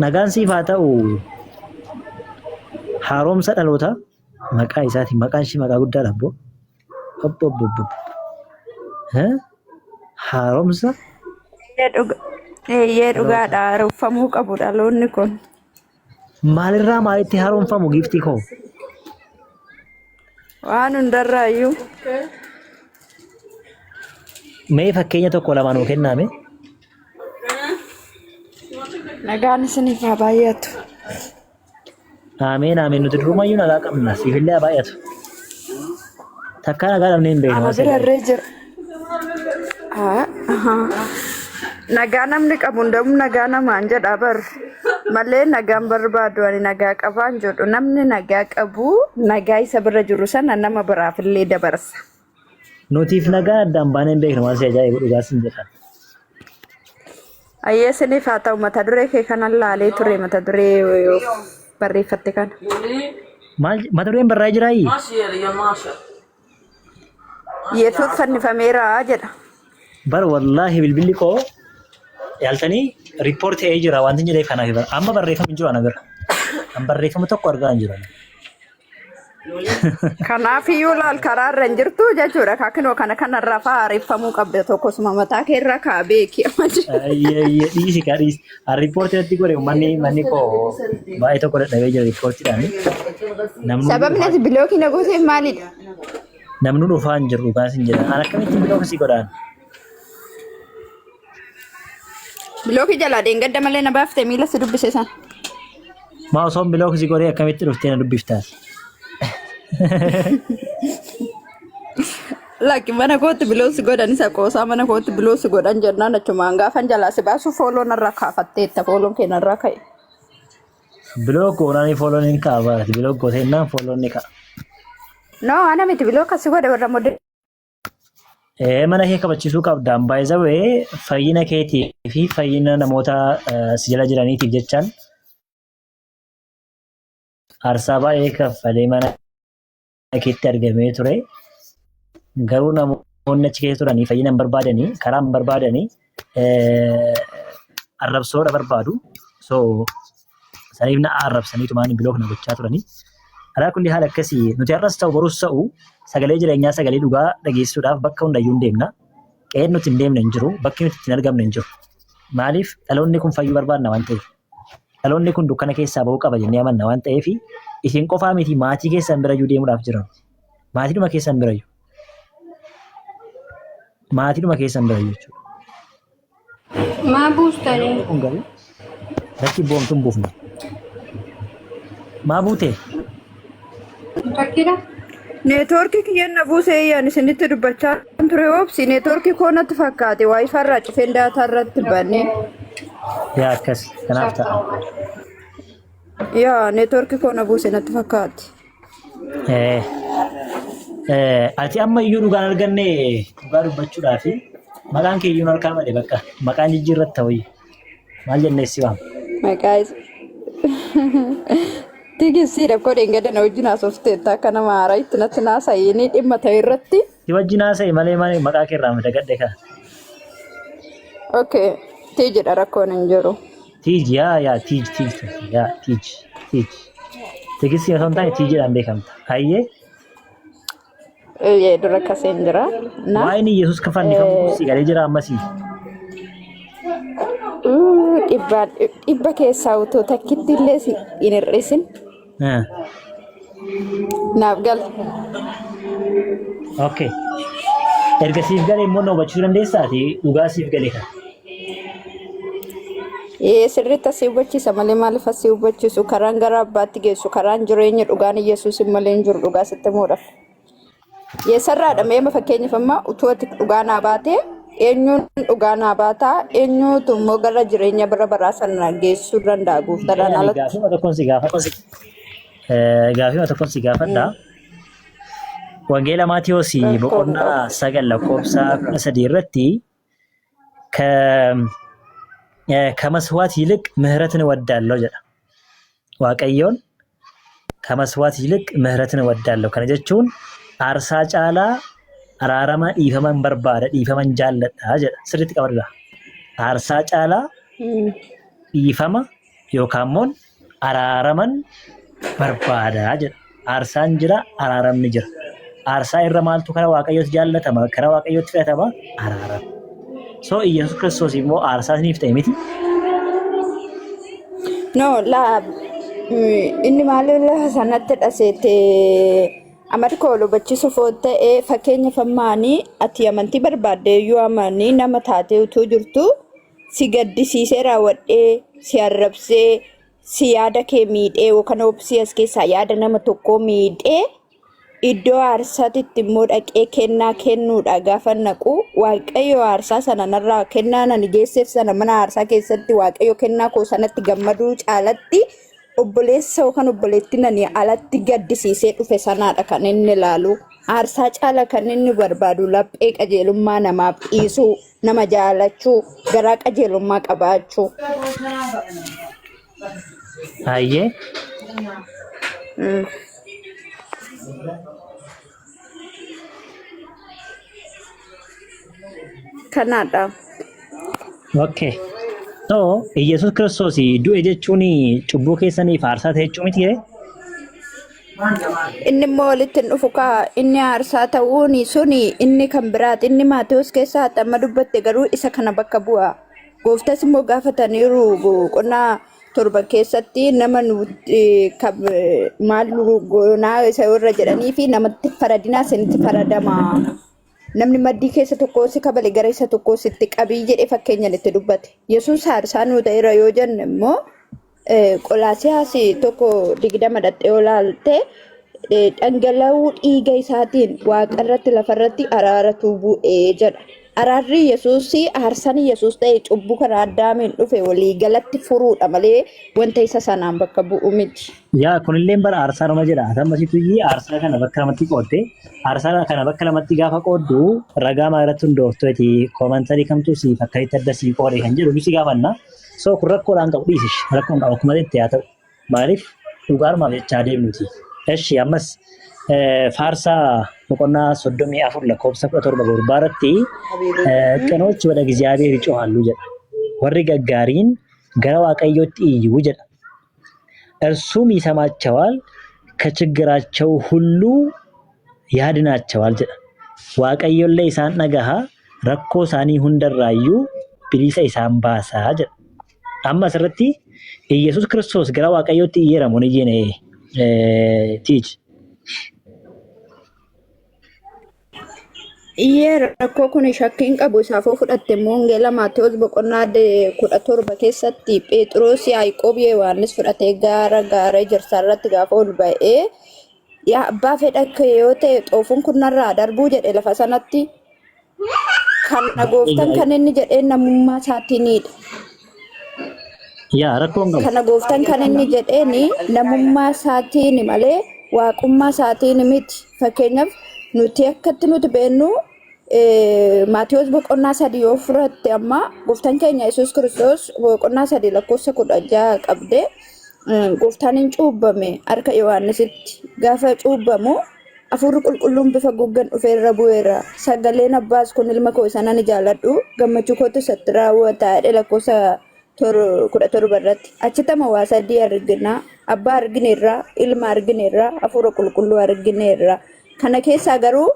Nagaan siif haa ta'u. Haaromsa dhalootaa maqaa isaatiin maqaan ishii maqaa guddaadha abboo. Obbo obbo obbo. Eh? Haaromsa Eeyyee dhuga- Eeyyee dhalootaa. dhugaadha haaromfamuu qabu dhaloonni kun. Maalirraa maalitti haaromfamu giiftii koo? Waan hundarraayyuu. Mee fakkeenya tokko lama nuu kennaame. Nagaan isiniif haa baay'atu. Ameen ameen nuti durumayyuu nagaa qabna siifillee haa baay'atu. Takkaa nagaa dhabnee hin beeknu Ana waan si bira ajaa'ibu. irree jira. Ah, ahaa. Nagaa namni qabu hundamuu nagaa namaan jedha bar. Malee nagaan barbaadu ani nagaa qabaan jedhu namni nagaa qabu nagaa isa bira jiru sana nama biraaf illee dabarsa. Nutiif nagaan addaan baanee hin beeknu waan si ajaa'ibu dhugaa sin jedha. Ayyee isiniif haa ta'u mata duree kee kanan laalee ture mata duree barreeffatte kana. Maal mata dureen barraa'ee jiraayi? Yesuus fannifameera jedha. Bar wallaahi bilbilli koo yaaltanii riippoort ta'ee jira wanti hin jedheef kanaaf bara. Amma barreeffamni hin jiru ana bira. An barreeffama tokko argaa hin jiru. Kanaaf iyyuu laal karaa irra hin jirtu jechuudha. Kakinoo kana kanarraa fa'aa haareffamuu qabda tokkosuma mataa kee irra kaa beeki. Ayyee dhiisi kaa dhiisi. An riippoortii irratti godhe manni manni koo baay'ee tokko dadhabee jira riippoortiidhaan. Namni Sababni ati bilookii na gooteef maalidha? Namni dhufaa hin jiru dhugaa sin jedha. An akkamittiin bilook si godhaan? Bilookii jalaa deengadda malee na baaftee miila si dubbise san. Maa osoon bilook si godhee akkamitti dhuftee na dubbiftaas? Lakki mana kootti biloo si godhan isa qoosaa mana kootti biloo si godhan jennaan achumaan gaafan jalaa si baasu fooloo narraa kaafatteetta fooloon kee narraa ka'e. Bilook goonaanii fooloon hin ka'a baati. Bilook gootee innaan fooloon ni ka'a. No ana miti biloo akkasi godhe warra modee. Ee, mana kee kabachiisuu qabda. By the way, fayyina keetii fi fayyina namoota si jala jiraniitiif jechaan aarsaa baay'ee kaffalee mana keetti argamee ture. Garuu namoonni achi keessa turanii fayyina hin barbaadanii, karaa hin barbaadanii, arrabsoodha barbaadu. So saniif na arrabsaniitumaan bilook na gochaa turanii. Alaa kulli haala akkasii nuti har'as ta'u borus ta'u sagalee jireenyaa sagalee dhugaa dhageessuudhaaf bakka hundayyuu hin deemna. Qe'een nuti hin deemne hin jiru, bakki nuti ittiin argamne hin jiru. Maaliif dhaloonni kun fayyuu barbaadna waan ta'eef. Dhaloonni kun dukkana keessaa ba'uu qaba jennee amanna waan ta'eef isin qofaa miti maatii keessan birayyuu deemuudhaaf jiran. Maatiidhuma keessan birayyuu. Maatiidhuma keessan birayyuu jechuudha. Maa buustanii? Dhaloonni kun garuu lakki boomtuun buufne. Maa buute? Rakkina? Neetwoorkii kiyyaan na buusee iyyaan isinitti dubbachaa ture obsi neetwoorkii koo natti fakkaate waayifaa irraa cufeen daataa irratti banee. Yaa akkas kanaaf ta'a. Yaa neetwoorkii koo na buuse natti fakkaate. Eh, eh, ati amma iyyuu dhugaan arganne dhugaa dubbachuudhaa fi maqaan kee iyyuu harkaa bade bakka maqaan jijjiirratta wayii maal jennee si waamna. Maqaa isa. Tigisiidha koo dheengadda na wajjin haasofteetta akka nama haaraa itti natti naasa'inii dhimma ta'e irratti. Si wajjin haasa'e malee malee maqaa kee irraa madagadhe kaa. Okay, tii jedha rakkoon hin jiru. Tiij yaa yaa tiij tiij yaa tiij tiij. Tigistii osoo hin taane tiijiidhaan beekamta. Hayyee Eeyyee dura akkasiin jira. Na waa'een Iyyasuus kan fannifamu kun si galee jira ammasii. dhibbaan dhibba keessaa utuu takkitti illee si hin hir'isin naaf gala. Okay. Erga siif galee immoo na hubachisuu dandeessaati dhugaa siif galee kana. Ee sirriitti asii hubachiisa malee maaliif asii hubachiisu karaan gara abbaatti geessu karaan jireenya dhugaan Iyyasuus malee hin jiru dhugaa sitti himuudhaaf. Yeessarraadha meema fakkeenyaaf amma utuu ati dhugaa naa baate eenyuun dhugaa naa baataa eenyuutu immoo gara jireenya bara baraa sana geessuu danda'a Mee gooftaadhaan ani alatti. gaafii tokkoon si gaafadha. Gaafii tokkoon si gaafadha. Wangeela Maatiyoos Rakkoon qabu. boqonnaa 9 lakkoofsa 13 irratti ከመስዋዕት ይልቅ ምህረትን እወዳለሁ jedha. Waaqayyoon ከመስዋዕት ይልቅ ምህረትን እወዳለሁ. Kana jechuun aarsaa caalaa araarama dhiifaman barbaada, dhiifaman jaalladha jedha. Sirriitti qabadha. Aarsaa caalaa dhiifama yookaan immoo araaraman barbaada jedha. Aarsaan jira, araaramni jira. Aarsaa irra maaltu karaa Waaqayyootti jaallatama, karaa Waaqayyootti fudhatama? Araarama. So Iyyasuus Kiristoos immoo aarsaa isiniif ta'e miti. No, laa inni maaliif lafa sanatti dhaseete amadi koo hubachiisuuf yoo ta'e, fakkeenyaaf ammaanii ati amantii barbaadde iyyuu amanii nama taatee utuu jirtu si gaddisiisee raawwadhee, si arrabsee, si yaada kee miidhee yookaan obsii as keessaa yaada nama tokkoo miidhee, iddoo aarsaatitti immoo dhaqee kennaa kennuudha gaafa naqu, Waaqayyo aarsaa sana narraa, kennaa ani geesseef sana mana aarsaa keessatti Waaqayyo kennaa koo sanatti gammaduu caalatti obboleessa yookaan obboleettiin ani alatti gaddisiisee dhufe sanaadha kan inni ilaalu. Aarsaa caala kan inni barbaadu laphee qajeelummaa namaaf dhiisuu, nama jaalachuu, garaa qajeelummaa qabaachuu. Hayyee. Kanaadha. Okay. So Iyyasuus Kiristoos du'e jechuun cubbuu keessaniif aarsaa ta'e jechuu miti ree? Inni immoo walitti hin dhufu kaa. Inni aarsaa ta'uun suni inni kan biraati. Inni Maatewos keessaa amma dubbatte garuu isa kana bakka bu'a. Gooftas immoo gaafataniiru boqonnaa 7 keessatti, nama nuti maal goonaa isa irra jedhanii fi namatti faradinaa isinitti faradama. Namni maddii keessa tokko si kabale gara isa tokko sitti qabii jedhee fakkeenyaan itti dubbate. Yesuus aarsaa nuu ta'eera yoo jenne immoo, Qolaasiyaas 1:20 dhattee yoo ilaalte, dhangala'uu dhiiga isaatiin waaqarratti lafarratti araaratu bu'ee jedha. Araarri Yesuus, aarsaan Yesuus ta'e cubbuu karaa Addaamiin dhufe walii galatti furuudha malee wanta isa sanaan bakka bu'u miti. Yaa, kunillee bara aarsaa nama jedha. Atamasitu iyyii aarsaa kana bakka lamatti qoodde. Aarsaa kana bakka lamatti gaafa qooddu ragaa maa irratti hundoofteeti, commentary kamtu siif akkamitti adda sii qoode kan jedhu si gaafanna. So kun rakkoodhaan qabu dhiisish. Rakkoon qabu akkuma jette haa ta'u. Maaliif dhugaarumaaf jechaa deemnuti. Eshi, ammas Faarsaa boqonnaa 34 lakkoofsa 17 gurbaa irratti "ቅኖች ወደ እግዚአብሔር ይጮኻሉ" jedha. Warri gaggaariin gara Waaqayyootti iyyuu jedha. እርሱም ይሰማቸዋል፣ ከችግራቸው ሁሉ ያድናቸዋል jedha. Waaqayyollee isaan dhagaha, rakkoo isaanii hundarraayyuu bilisa isaan baasaa jedha. Amma asirratti Iyyasuus Kiristoos gara Waaqayyootti iyyeera moo hin iyyine, tiij? Iyyee, rakkoo kun shakkii hin qabu. Isaafuu fudhatte immoo Wangeela Maatewos boqonnaa 17 keessatti Phexros, Yaaqoob, Yohaannis fudhatee gaara gaara ejersaa irratti gaafa ol ba'ee, "Yaa abbaa, fedha kee yoo ta'e xoofuun kun narraa darbuu" jedhe lafa sanatti. Kana gooftaan kan inni jedhee namummaa isaatiinidha. Yaa, rakkoo hin qabu. Kana gooftaan kan inni jedheeni namummaa isaatiin malee waaqummaa isaatiin miti. Fakkeenyaaf nuti akkatti nuti beennu, Maatiyos boqonnaa 3 yoo fudhatte, amma gooftaan keenya Yesuus Kiristoos boqonnaa 3 lakkoofsa 16 qabde, gooftaan hin cuubbame harka Yohaannisitti. Gaafa cuubbamu hafuurri qulqulluun bifa guggan dhufee irra bu'eera. Sagaleen abbaas, "Kun ilma koo isa ani jaaladhu, gammachuu kootu isatti raawwata" jedhe lakkoofsa 17 irratti. Achitti amma waa sadii argina. Abbaa argineerra, ilma argineerra, hafuura qulqulluu argineerra. Kana keessaa garuu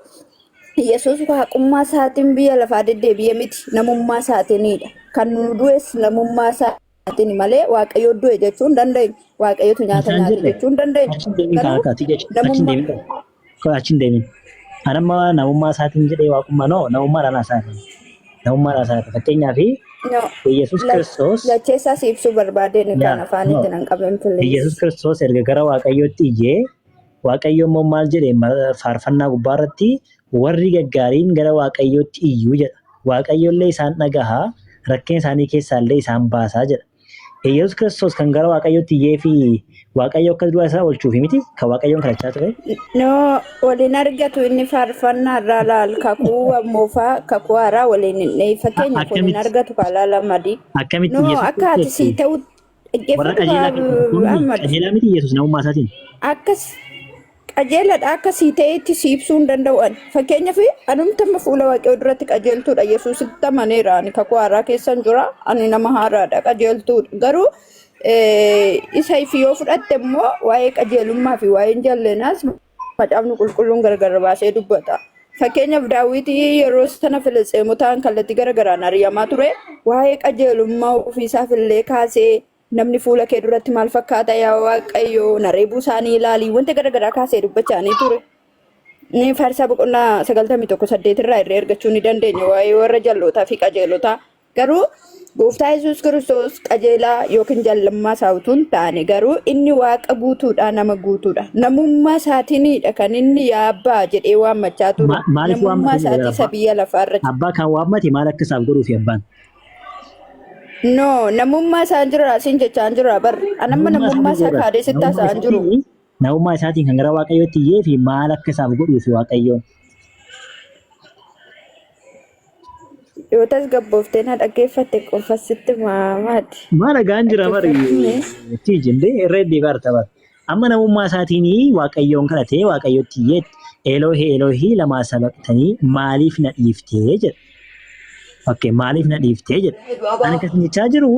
Yesuus waaqummaa isaatiin biyya lafaa deddeebi'ee miti, namummaa isaatiinidha. Kan nu du'es namummaa isaatiin malee Waaqayyo du'e jechuu hin dandeenyu. Waaqayyotu nyaata Isaan nyaate jirre jechuu hin dandeenyu. achi hin deemin. Garuu Kaaka ati jecha achi hin namummaa deemin, achi hin deemin. Anamma namummaa isaatiin jedhee waaqummaa no namummaadhaan haasaa irra. Namummaadhaan haasaa irra. Fakkeenyaaf No, Yesuus Kiristoos lacheessaa si ibsuu barbaadeen yaa kan no afaanitti nan qabin, Yesuus please. Kiristoos erga gara Waaqayyootti iyyee, Waaqayyo immoo maal jedhe? Faarfannaa gubbaa irratti warri gaggaariin gara Waaqayyootti iyyuu jedha. Waaqayyo illee isaan dhagaha, rakkina isaanii keessaa illee isaan baasaa jedha. Yesuus Kiristoos kan gara Waaqayyootti iyyee fi Waaqayyo akka du'a isaa oolchuufi miti kan Waaqayyoon kadhachaa ture. No, waliin argatu. Inni faarfannaa irraa laal, kakuu moofaa kakuu haaraa waliin hin dhee fakkeenyaaf waliin Akkamitti argatu kaalaa lamadii. akkamitti No, Yesuus akka ati Kiristoos sii ta'u warra dhaggeeffatu qajeelaa keessaa tokko miti? Ahmad. Qajeelaa miti Yesuus namummaa isaatiin? Akkas qajeeladha akka sii ta'etti si ibsuu hin danda'u ani. Fakkeenyaaf anumti amma fuula Waaqayyoo duratti qajeeltuudha. Yesuusitti amaneera. Ani kakuu haaraa keessan jira. Ani nama haaraadha, qajeeltuudha. Garuu Isa if yoo fudhatte immoo waa'ee qajeelummaa fi waa'een jallinaas macaafni qulqulluun gargar baasee dubbata. Fakkeenyaaf Daawwitii yeroo sana Filisxeemotaan kallattii garagaraan ari'amaa ture waa'ee qajeelummaa ofiisaaf illee kaasee namni fuula kee duratti maal fakkaata yaa Waaqayyo na reebuu isaanii ilaali wanta garagaraa kaasee dubbachaanii ture. Ni Faarsaa boqonnaa 91:8 irraa irree argachuu ni dandeenya waa'ee warra jallootaa fi qajeelotaa. Garuu gooftaa Yesuus Kiristoos qajeelaa yookiin jallummaa isaa utuu hin taane garuu inni waaqa guutuudha nama guutuudha. Namummaa isaatiinidha kan inni yaa abbaa jedhee waammachaa ture. Maaliif Namummaa waammate jedhe isaatii isa abbaa? biyya lafaarra. Abbaa kan waammate maal akka isaaf godhuufi abbaan? No, namummaa isaa jira siin jechaa hin jira bar. Anamma Namummaa namummaa isaatiin isaa godha. kaadee sitti Namummaa haasa'aa hin jiru. isaatiin namummaa isaatiin kan gara Waaqayyootti iyyee fi maal akka isaaf godhuufi Waaqayyoon. Yoo tasgabbooftee na dhaggeeffatte qofa sitti maamaati. Maal dhagaan jira bari Dhaggeeffadhu mee. tiijinde irra deebi'aa jirta bara. Amma namummaa isaatiin Waaqayyoon kadhatee Waaqayyotti iyyee Eeloohii Eeloohii lamaa sabaqtanii maaliif na dhiiftee jedha. Okay, maaliif na dhiiftee jedha. Ani kan isin jechaa jiru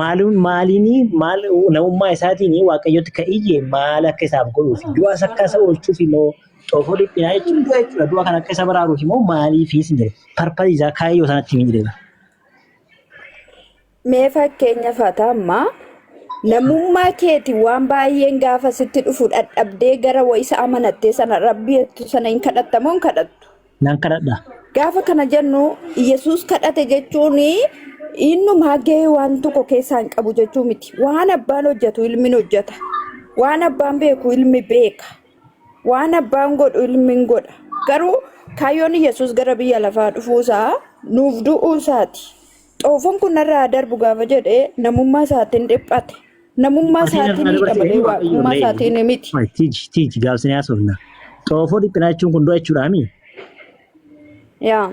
maaluun maaliin maal namummaa isaatiin Waaqayyotti ka iyye maal akka isaaf godhuuf du'as akka isa oolchuuf immoo xoofoo dhiphinaa jechuun du'a jechuudha. Du'a kan akka isa baraaruuf immoo maaliif isin jedhe. Parpalii isaa kaayyoo sanatti hin jedhe. Mee fakkeenyaaf haa ta'u ammaa namummaa keeti waan baay'een gaafa sitti dhufu dhadhabdee gara isa amanattee sana rabbi jettu sana hin kadhatta moo hin kadhattu? Nan kadhadha. Gaafa kana jennu Yesuus kadhate jechuun innumaa gahee waan tokko keessaa hin qabu jechuu miti. Waan abbaan hojjetu ilmi hojjeta. Waan abbaan beeku ilmi beeka. Waan abbaan godhu ilmi hin godha. Garuu kaayyoon Yesuus gara biyya lafaa dhufuusaa nuuf du'uusaati. Xoofoon kun narraa darbu gaafa jedhe namummaa isaatiin dhiphate. Namummaa Dhiphatee isaatiin narraa hidha dabarse malee jedhee Waaqayyoon waaqummaa reebi. isaatiin miti. Tiiji tiiji gaafsanii haasofna. Xoofoo dhiphinaa jechuun kun du'a jechuudha mii? Yaa.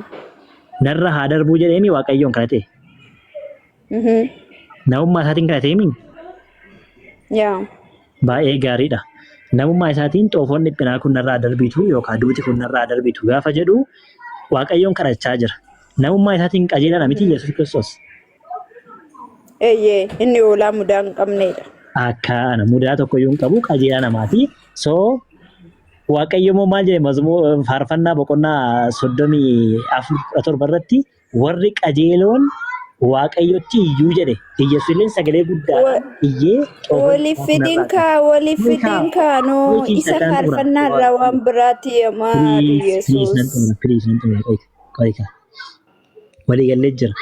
Narra haa darbuu jedheemi Waaqayyoon kadhate. Namummaa isaatiin kadhateemi Yaa. baay'ee gaariidha. Namummaa isaatiin xoofoon dhiphinaa kun narraa darbitu yookaan duuti kun narraa darbitu gaafa jedhu Waaqayyoon kadhachaa jira. Namummaa isaatiin qajeelaadha miti Yesuus Kiristoos. Eeyyee inni hoolaa mudaa hin qabneedha. Akka ana mudaa tokko iyyuu hin qabu qajeelaa namaati. So Waaqayyo immoo maal jedhe mazmuu faarfannaa boqonnaa 34:17 irratti warri qajeeloon Waaqayyotti iyyuu jedhe. Iyyasuus illee sagalee guddaadhaan iyyee xoofoo Waliif dhiphinaa kun fidin narraa kaa waliif Wait fidin kaa noo wait isa sadan xumura. faarfannaa irraa waan biraati maali Please, please nan Yesuus. xumura, please nan xumura. Qoy, qoy kaa. Walii gallee jira.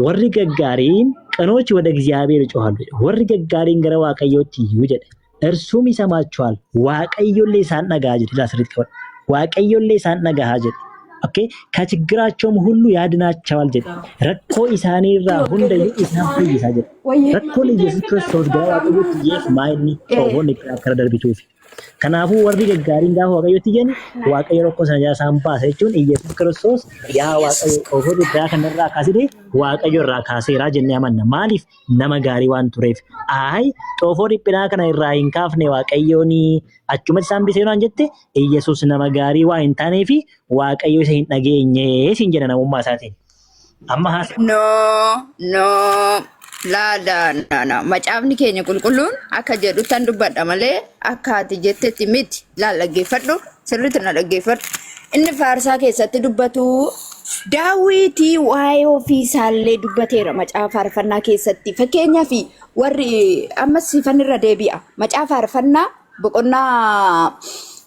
Warri gaggaariin ቅኖች ወደ እግዚአብሔር ይጮኻሉ jedhe. Warri gaggaariin gara Waaqayyootti iyyuu jedhe. እርሱም ይሰማቸዋል Waaqayyollee isaan dhaga'a jedhe. Ilaa sirriitti qabadhu. Waaqayyollee isaan dhaga'a jedhe. Okay? ከችግራቸውም ሁሉ ያድናቸዋል jedhe. Rakkoo isaanii irraa hundayyuu isaan fayyisa jedhe. Rakkoon Yesuus Kiristoos gara Waaqayyootti iyyeef maa inni xoofoon akka darbituufi. Kanaafuu warri gaggaariin gaafa Waaqayyotti iyyan Waaqayyo rakkoo sana jalaa isaan baasa jechuun Iyyasuus Kiristoos yaa Waaqayyo xoofoo guddaa kanarraa kaasite Waaqayyo irraa kaaseeraa jennee amanna. Maaliif nama gaarii waan tureef. Ayi xoofoo dhiphinaa kana irraa hin kaafne Waaqayyoon achumatti isaan bisee waan jette Iyyasuus nama gaarii waan hin taaneefi Waaqayyo isa hin dhageenye siin jedha namummaa isaatiin. Amma haasa. No, no, laa laa na na. Macaafni keenya qulqulluun akka jedhuttan dubbadha malee akka ati jettetti miti. Laal dhaggeeffadhu, sirriitti na dhaggeeffadhu. Inni faarsaa keessatti dubbatu Daawitii waa'ee ofii isaallee dubbateera macaafa faarfannaa keessatti. Fakkeenyaaf warri amma siifan irra deebi'a. Macaafa faarfannaa boqonnaa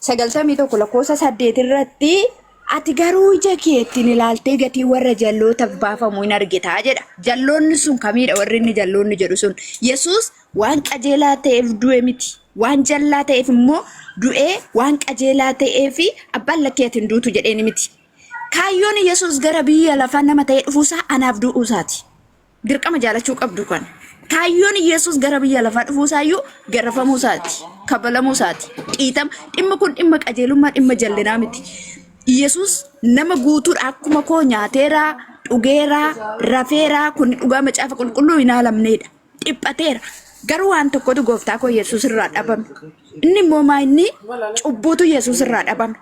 91 lakkoofsa 8 irratti ati garuu ija keettiin ilaaltee gatii warra jallootaaf baafamu hin argitaa jedha. Jalloonni sun kamiidha warri inni jalloonni jedhu sun? Yesuus waan qajeelaa ta'eef du'e miti. Waan jallaa ta'eef immoo du'ee waan qajeelaa ta'eef abbaan lakkee ati hin duutu jedheen miti. Kaayyoon Yesuus gara biyya lafaa nama ta'ee dhufuusaa anaaf du'uusaati. Dirqama jaalachuu qabdu kana. Kaayyoon Yesuus gara biyya lafaa dhufuusaayyuu garafamuusaati. Kabalamuusaati. Dhiitama. Dhimma kun dhimma qajeelummaa dhimma jallinaa miti. Yesuus nama guutuudha akkuma koo nyaateeraa, dhugeeraa, rafeeraa kun dhugaa macaafa qulqulluu hin haalamneedha. Dhiphateera. Garuu waan tokkotu gooftaa koo Yesuus irraa dhabame. Inni immoo maa inni cubbuutu Yesuus irraa dhabame.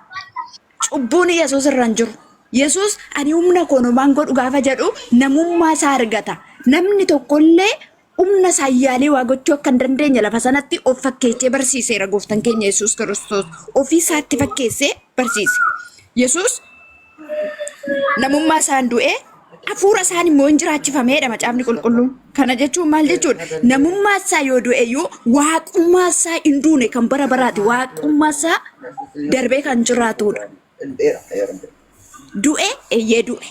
Cubbuun Yesuus irra hin jiru. Yesuus ani humna koo namaan godhu gaafa jedhu namummaa isaa argata. Namni tokkollee Humna isaan yaalee waa gochuu akka hin dandeenye lafa sanatti of fakkeessee barsiiseera gooftaan keenya Yesuus Kiristoos. Ofii isaatti fakkeessee barsiise. Yesuus namummaa isaan du'ee hafuura isaan immoo hin jiraachifameedha macaafni qulqulluun. Kana jechuun maal jechuudha? Namummaa isaa yoo du'e iyyuu waaqummaa isaa hin duune kan bara baraati. Waaqummaa isaa darbee kan jiraatudha. Du'e eeyyee du'e.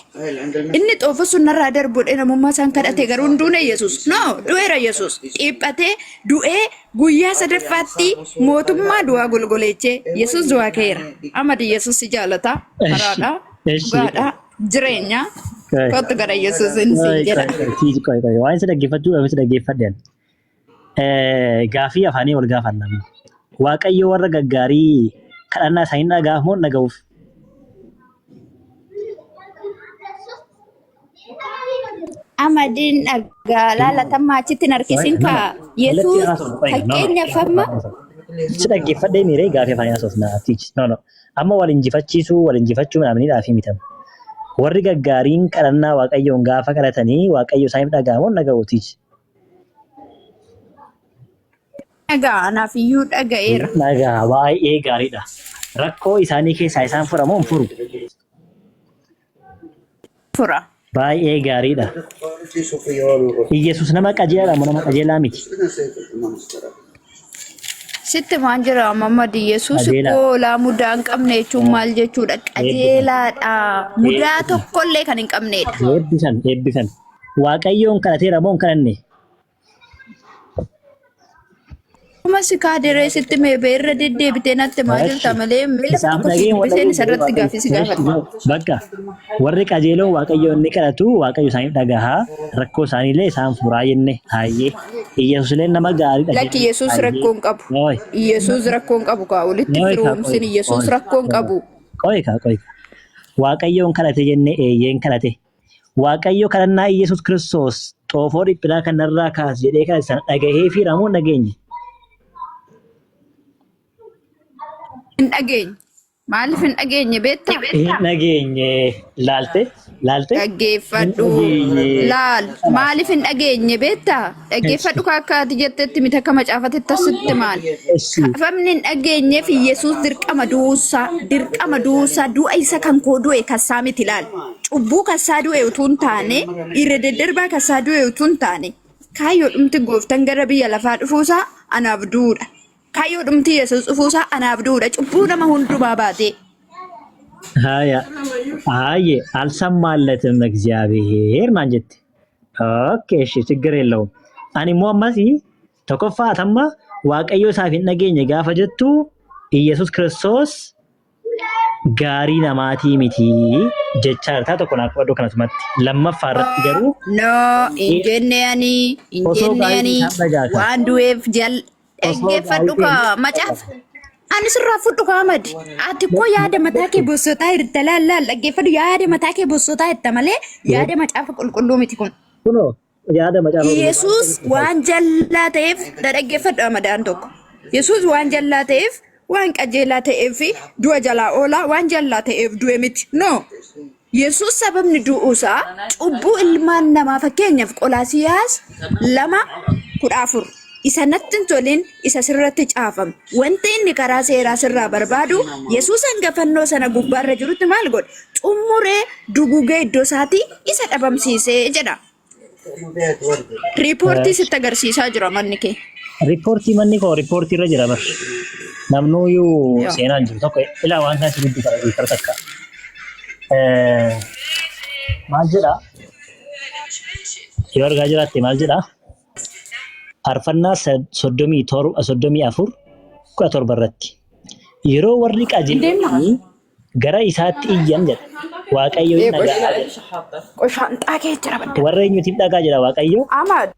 Inni xoofa sun narraa darbuudhe namummaa isaan kadhate garuu hin duune Yesuus. No, du'eera Yesuus. Dhiiphatee du'ee guyyaa sadaffaatti mootummaa du'aa golgoleechee Yesuus du'aa ka'eera. Amadi Yesuus si jaalata. Karaadha, dhugaadha, jireenya. Kottu gara Yesuus hin siin jedha. Waan isa dhaggeeffachuu isa dhaggeeffadhe. Gaafii afaanii wal gaafanna. Waaqayyo warra gaggaarii kadhannaa isaanii dhagaaf moo dhaga'uuf? Amadiin dhagaa laalatammaa achitti hin harkisin kaa. Yesuus fakkeenyaaf amma Si dhaggeeffadhee miiree gaafii afaanii haasofna. No, no. Amma wal injifachiisuu, wal injifachuu midhaaminiidhaaf mitamu. Warri gaggaariin kadhannaa Waaqayyoon gaafa kadhatanii Waaqayyo isaaniif dhaga'a moo dhaga'uuti? Dhagaa anaaf iyyuu dhaga'eera. Dhagaa baay'ee gaariidha. Rakkoo isaanii keessaa isaan fura moo hin furu? Fura. Baay'ee gaariidha. Iyyasuus nama qajeelaadha moo nama qajeelaa miti? Sitti maan jira Muhammad Yesuus Qajeelaa. koo laa mudaa hin qabne jechuun maal jechuudha? Qajeelaadha. Mudaa tokkollee kan hin qabnedha. Eebbisan, eebbisan. Waaqayyoon kadhateera moo hin kadhanne? Kuma si kaadiree sitti meebee irra deddeebitee natti maa jirta malee miila Isaaf tokko si dhageen dubbiseen isarratti gaaffii si gaafadha. Bakka warri qajeeloon Waaqayyoon ni kadhatu, Waaqayyo isaaniif dhagahaa, rakkoo isaaniillee isaan furaa jenne hayyee. Iyyasuus illee nama gaariidha. Lakki Yesuus rakkoo hin qabu. Ooy. Yesuus rakkoo hin qabu kaa walitti Ooy kaa, firoomsin ooy, Yesuus ooy, rakkoo hin qabu. Qoy kaa, qoy kaa. Waaqayyoon kadhate jenne eeyyeen kadhate. Waaqayyo kadhannaa Iyyasuus Kiristoos xoofoo dhiphinaa kanarraa kaas jedhee kadhate sana dhagahee fi ramoo hin dhageenye. Hin dhageenye. Maaliif hin dhageenye beektaa? Hin dhageenye. Laalte? Laalte? Hin Dhaggeeffadhu. dhageenye. Laal. Maaliif hin dhageenye beektaa? Dhaggeeffadhu ka akka ati jettetti miti akka macaafatetti asitti maal? Eshi. Sababni hin dhageenyeef Yesuus dirqama du'uusaa, dirqama du'uusaa, du'a isa kan koo du'e kassaa miti laal. Cubbuu kassaa du'e utuu hin taane, irra daddarbaa kassaa du'e utuu hin taane, kaayyoo dhumti gooftan gara biyya lafaa dhufuusaa anaaf du'uudha. Kaayyoo dhumti Yesuus dhufuusaa anaaf du'uudha. Cubbuu nama hundumaa baatee. Haya. Haye አልሰማለትም እግዚአብሔር naan jette. Okay, እሺ ችግር የለውም። Ani immoo ammas tokkoffaa atamma Waaqayyo isaaf hin dhageenye gaafa jettu Iyyasuus Kiristoos gaarii namaatii miti jechaa jirta tokko naaf qabadhu kanasumatti. Lammaffaa irratti garuu No, hin jenne ani, hin osoo jenne gaarii ani, isaan dhagaata. waan du'eef jal Osoo dhaggeeffadhu gaarii kaa macaafa. Ani sirraa fudhu kaa madi. Ati koo yaada mataa kee bossotaa jirta laal laal dhaggeeffadhu yaada mataa kee bossotaa jirta malee yaada macaafa qulqulluu miti kun. Kunoo yaada macaafa Yesuus waan jallaa ta'eef dhaggeeffadhu amadaan tokko. Yesuus waan jallaa ta'eef waan qajeelaa ta'eef du'a jalaa oolaa waan jallaa ta'eef du'e miti. No. Yesuus sababni du'uusaa cubbuu ilmaan namaa fakkeenyaaf Qolaasiyaas 2:14 isa natti hin tolin isa sirratti caafame. Wanti inni karaa seeraa sirraa barbaadu Yesuus hanga fannoo sana gubbaarra jirutti maal godhe? Xumuree dugugee iddoo isaatii isa dhabamsiisee jedha. Riipoortii sitti agarsiisaa jira manni kee. Riippoortii manni koo riippoortii irra jira bar. Namnuyyuu Yoo. seenaan jiru tokko ilaa waan kana sitti dubbata riippoortii takka. Maal jedha? Yoo argaa jiraatte maal jedha? Faarfannaa 37 34:17 irratti. Yeroo warri qajeelanii gara isaatti iyyan jedha. Waaqayyo hin dhaga'a jedha. Qoshaanxaa kee jira badda. Warra eenyutiif dhagaa jedha Waaqayyo? Amaad.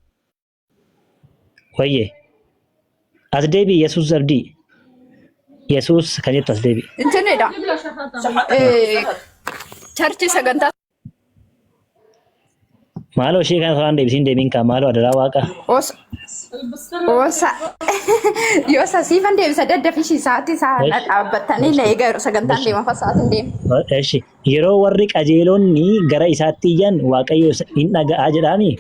Wayyee. As deebi'i Yesuus abdii. Yesuus kan jettu as deebi'i. Intinidha. Charchi sagantaa Maaloo ishee kana tolaan deebisiin deebiin kaa maaloo adaraa waaqa. Osa. Osa. Yoo sasiifan deebisa daddafishii sa'aatii isaa Esh. dhaabbattanii na eegaa yeroo sagantaan deema fa sa'aatiin deema. Eshi yeroo warri qajeelonni gara isaatti iyyan Waaqayyo hin dhaga'aa jedhaami.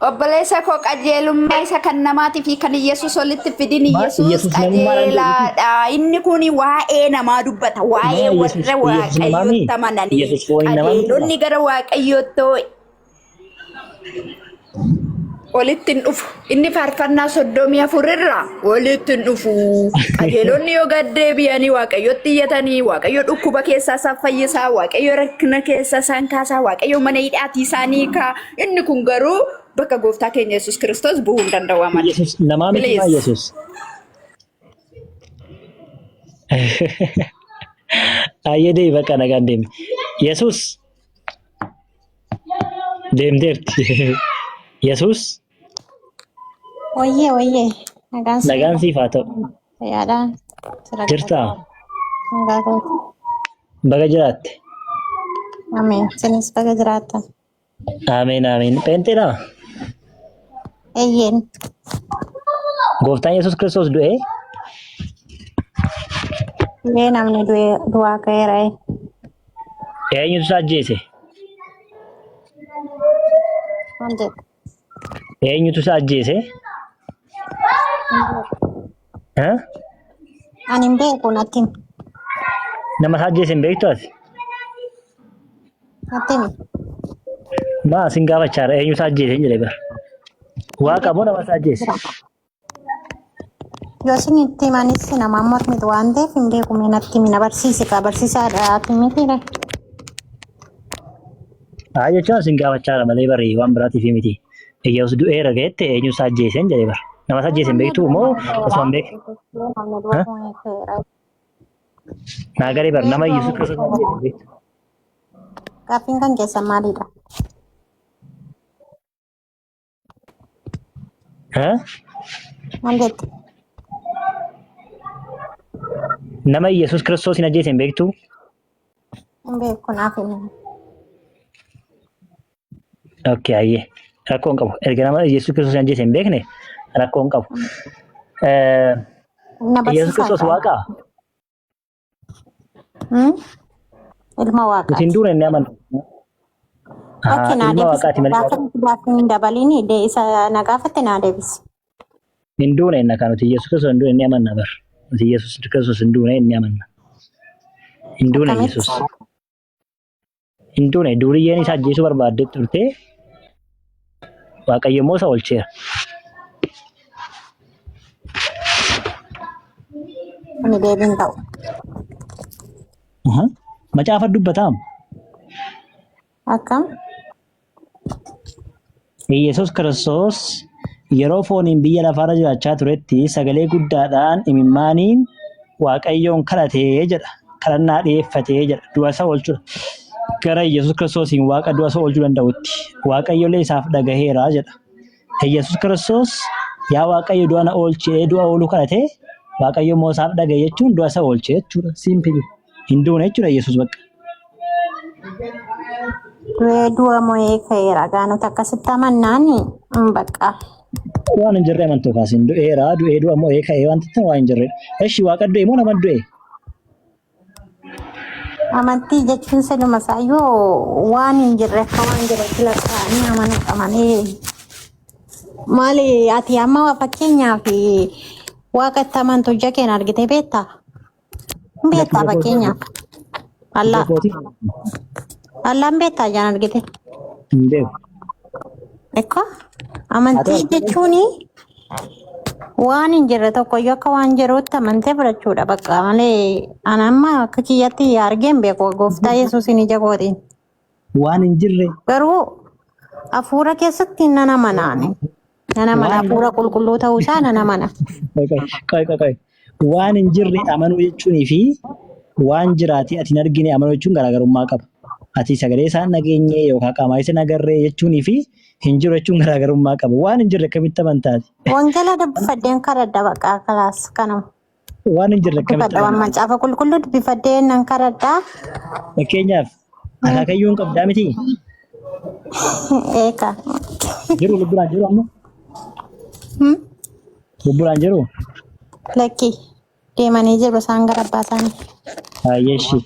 Obboleessa koo qajeelummaa isa kan namaatii fi kan Yesuus walitti fidin. Maal Yesuus Yesuus namummaadhaan deebiti? qajeelaadha. Inni kun waa'ee namaa dubbata. Waa'ee Maa Yesuus warra Yesuus namaami? Waaqayyotti amananii. Yesuus fooniin namaa miti Qajeelonni gara Waaqayyootti walitti hin dhufu. Inni faarfannaa 34 irraa walitti hin dhufu. Qajeelonni yoo gad deebi'anii Waaqayyotti iyyatanii, Waaqayyo dhukkuba keessaa isaan fayyisaa, Waaqayyo rakkina keessaa isaan kaasaa, Waaqayyo mana hidhaatii isaanii hiikaa. Inni kun garuu bakka gooftaa keenya Yesuus Kiristoos bu'uu hin danda'u amala. Yesuus namaa miti maa Please. Yesuus? Ayyee deemi bakka nagaan deemi. Yesuus deemteerti. Yesuus Wayyee wayyee nagaan siif nagaan siif haa ta'u. Fayyaadhaa sira Jirtaa? Nagaa kooti. Baga jiraatte. Ameen. Isinis baga jiraattan. Ameen ameen. Pheenxeedhaa? Eeyyeen. Gooftaan Yesuus Kiristoos du'ee Mee namni du'e du'aa ka'eera. Eenyutu isa ajjeese? Maal jedhu? Eenyutu isa ajjeese? Ha? Ani hin beeku, natti himi. Nama isa ajjeese hin beektu ati? Natti himi. Maa sin gaafachaara, eenyu isa ajjeese hin jedhe bara. Waaqa moo nama isa ajjeese? Yoo isin itti himanis namaan mormitu waan ta'eef hin beeku, mee natti himi, na barsiisi kaa, barsiisaadha ati mitiire. Haa jechuun sin gaafachaara malee bari waan biraatiif miti. Yesuus du'eera ga'ette eenyu isa ajjeese hin jedhe bara. Nama isa ajjeese hin beektu moo osoo hin beekne? Namni du'a ka'eera. Naa galee bara, nama Yesuus Kiristoos ajjeese hin beektu. Gaaffiin kan keessan maalidha? Ha? Maal jette? Nama Yesuus Kiristoos hin ajjeese hin beektu? Hin beeku, naaf himi. Okay, ayyee. Rakkoo hin qabu. Erga nama Yesuus Kiristoos hin ajjeese hin beekne rakkoo hin qabu. Na Yesuus barsiisaa Kiristoos kaa. waaqaa? Hmm? Ilma Nuti hin waaqaati. duune inni amanu. Okay, naa Ilma deebisi. waaqaati malee Gaafa waaqa. gaaffii hin dabalini isa na gaafatte naa deebisi. Hin duune inni kan nuti Yesuus Kiristoos hin duune inni amanna bar. Nuti Yesuus Kiristoos hin duune inni amanna. Hin duune Akkamitti? Yesuus. Hin duune, duuriyyeen isa ajjeesuu barbaadde turte, Waaqayyo immoo isa oolcheera. Kuni deebiin ta'u. Aha. Macaafa dubbataam. Akkam? Yesuus Kiristoos yeroo fooniin biyya lafaarra jiraachaa turetti sagalee guddaadhaan imimmaaniin Waaqayyoon kadhatee jedha. Kadhannaa dhiyeeffatee jedha. Du'a isa oolchuudha. Gara Yesuus Kiristoosiin Waaqa du'a isa oolchuu danda'utti. Waaqayyollee isaaf dhagaheera jedha. Yesuus Kiristoos yaa Waaqayyo du'a na oolchi jedhee du'a ooluu kadhatee, Waaqayyo immoo isaaf dhagahe jechuun du'a isa oolche jechuudha. Simple. Hin duune jechuudha Yesuus bakka. Du'ee du'a mo'ee ka'eera. Gaanota akkasitti amannaan hin bakka. Waan hin jirre amantuu kaasin, du'eera, du'ee du'a mo'ee ka'ee waan ta'e waan hin jirredha. Eshi, Waaqa du'e moo nama du'e? Amantii jechuun siluma isaayyuu waan hin jirre akka waan jirutti lakkaa'anii amanuudha malee. Maali, ati amma fakkeenyaaf Waaqa itti amantu ija keen argitee beektaa? Hin beektaa fakkeenyaaf? Allah. Allaan beektaa ijaan argite? Hin beeku. Ekko amantii jechuun waan hin jirre tokko iyyuu akka waan jiruutti amantee fudhachuudha bakka malee, ani amma akka kiyyatti argee hin beeku gooftaa Yesuusiin ija kootiin. Waan hin jirre. Garuu hafuura keessatti nan amana ani. Nan amana, hafuura qulqulluu ta'uu isaa nan amana. Qoy qoy qoy qoy. Waan hin jirre amanuu jechuunii fi waan jiraate ati hin argine amanuu jechuun garaagarummaa qaba. Ati sagalee isaan dhageenye yookaan qaamaa isa hin agarre jechuunii fi hin jiru jechuun garaagarummaa qaba. Waan hin jirre akkamitti amantaati? Wangeela dubbifadheen kadhadha bakka kalaas kanuma. Waan hin jirre akkamitti Dubbifadha waan amantaa? Macaafa qulqulluu dubbifadhee nan kadhadha. Fakkeenyaaf akaakayyuun qabdaa miti? Eeka. Jiru lubbuudhaan jiru amma? Hmm? Lubbuudhaan jiru? Lakki, deemanii jiru isaan gara abbaa isaanii. Baay'eeshi.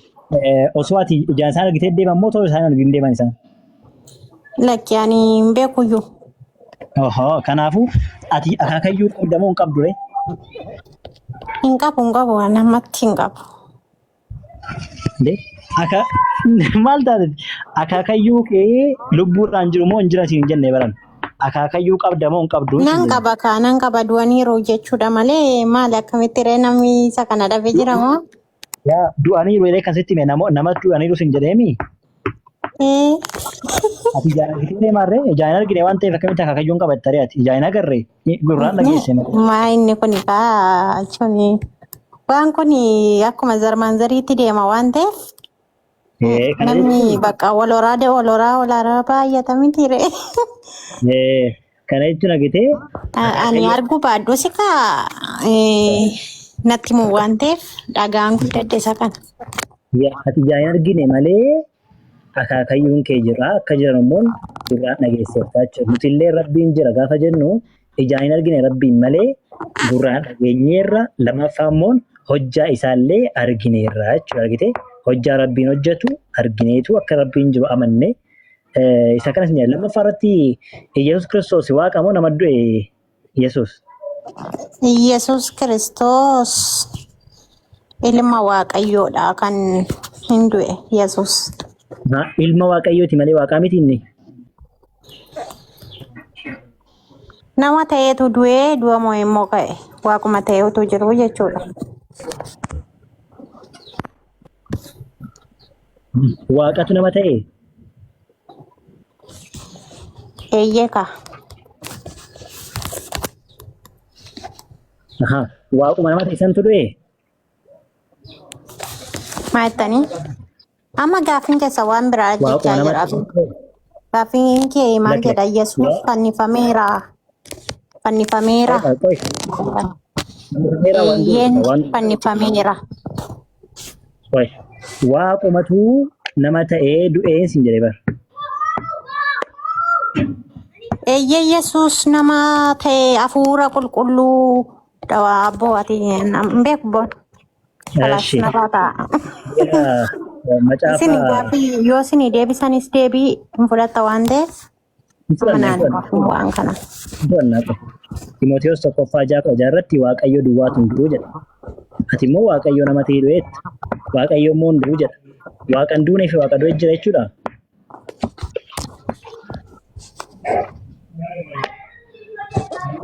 Osoo ati ijaan isaan argitee deeman moo otoo isaan argin deeman isaan? Lakki, ani hin beekuyyuu. Ohoo, kanaafuu ati akaakayyuu qabda moo hin qabdu ree? Hin qabu hin qabu waan ammatti hin qabu. Indee aka maal taate akaakayyuu kee lubbuudhaan jiru moo hin jiran siin hin jenne baran. Akaakayyuu qabda moo hin qabdu siin Nan jenne. qaba kaa nan qaba du'aniiru jechuudha malee maali akkamitti ree namni isa kana dhabe jira moo? Yaa du'aniiru jedhee kan sitti hime nama du'aniiru siin jedheemi. Ee. Ati ijaan argitee maarree ijaan hin argine waan ta'eef akkamitti akaakayyuun qabatta ree ati ijaan hin agarre gurraan dhageesse malee. Maa inni kun kaa jechuun waan kun akkuma zarmaan zariitti deema waan ta'eef Ee, kana namni jechuun bakka wal horaa wal horaa wal horaa baay'ata miti ree. ee, kana jechuun argitee Ani akaakayyuu arguu baadhus kaa natti himu waan ta'eef dhagaan guddadhe isa kana. Yaa, ati ijaan hin argine malee akaakayyuun kee jira akka jiran immoo gurraan dhageesseerta jechuudha. Nuti illee rabbiin jira gaafa jennu ijaan hin argine rabbiin malee gurraan dhageenyeerra lammaffaa immoo hojjaa isaallee argineerra jechuudha. Argite hojjaa rabbiin hojjetu argineetu akka rabbiin jiru amanne isa kanas ni lammaffaa irratti Yesuus Kiristoos waaqa moo nama du'e Yesuus? Yesuus Kiristoos ilma Waaqayyoodha kan hin du'e Yesuus. Ilma Waaqayyooti malee waaqaa miti inni. Nama ta'eetu du'ee du'a moo immoo ka'e waaquma ta'eetu jiru jechuudha. Waaqatu nama ta'e? Eeyyee kaa. Ahaa. Waaquma nama ta'e santu du'e? Maal jettanii? Amma gaaffiin keessa waan biraa Waaquma jechaa nama jira. ta'e santu du'e? Gaaffiin kee maal Lakki jedha? Yesuus fannifameera. Fannifameera. Qoy. Fannifameera waan jedhu Eeyyeen waan fannifameera. qoy. Waaqumatu nama ta'ee du'ee sin jedhe bar. Eeyyee Yesuus nama ta'e hafuura qulqulluu dhawaa abboo ati hin beeku boon. Kalaas Eshi. narraa ta'a. Gara macaafa Isin gaaffii yoo isin deebisanis deebii hin fudhatta waan ta'eef hin fudhanna hin amanaan fudhanna gaaffii waan kana. hin fudhanna qofa. Timotewoos tokkoffaa 6:16 irratti Waaqayyo duwwaatu hin du'u jedha. Ati immoo Waaqayyo nama ta'ee du'eetta. Waaqayyo immoo hin du'u jedha. Waaqa hin duunee fi Waaqa du'e jira jechuudha.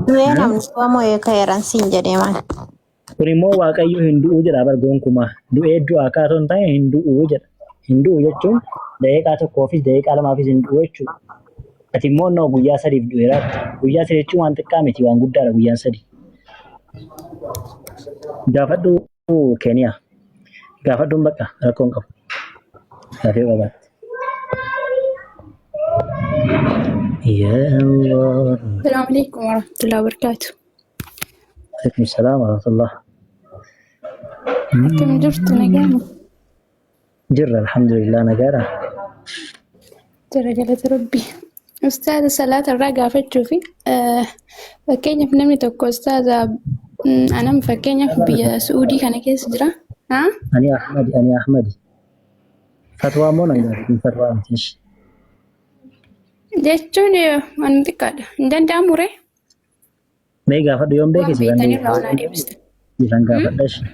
Du'ee namni du'a mo'ee ka'eeran siin jedhee maal. Kun immoo Waaqayyo hin du'u jedha bar gonkumaa. Du'ee du'aa kaatoo hin taane hin du'u jedha. Hin du'u jechuun daqiiqaa tokkoofis daqiiqaa lamaafis hin du'u jechuudha. Ati immoo noo guyyaa sadiif du'eera. Guyyaa sadii jechuun waan xiqqaa miti waan guddaadha guyyaan sadii. Gaafadhu Keeniyaa. Gaafadhuun bakka rakkoo hin qabu. Gaafii qabaatte. Yaa Allah. Assalamu alaikum warahmatullahi wabarakatuh. Alaikum salaam wa rahmatullah. Akkam jirtu nagaama? Jirra alhamdulillah nagaadha. Jira galata rabbi. Ustaaza salaata irraa gaafachuu fi fakkeenyaaf namni tokko ustaaza anam fakkeenyaaf biyya Su'uudii kana keessa jira. Haa? Ani Ahmadi ani Ahmadi. Fatwaa immoo nan gaafatin fatwaa miti. Jechuun waan xiqqaadha. Hin danda'amu ree? Mee gaafadhu yoon beeke Waan siifan beektan irraa deebisa. onaa deebista. Siifan gaafadha ishee.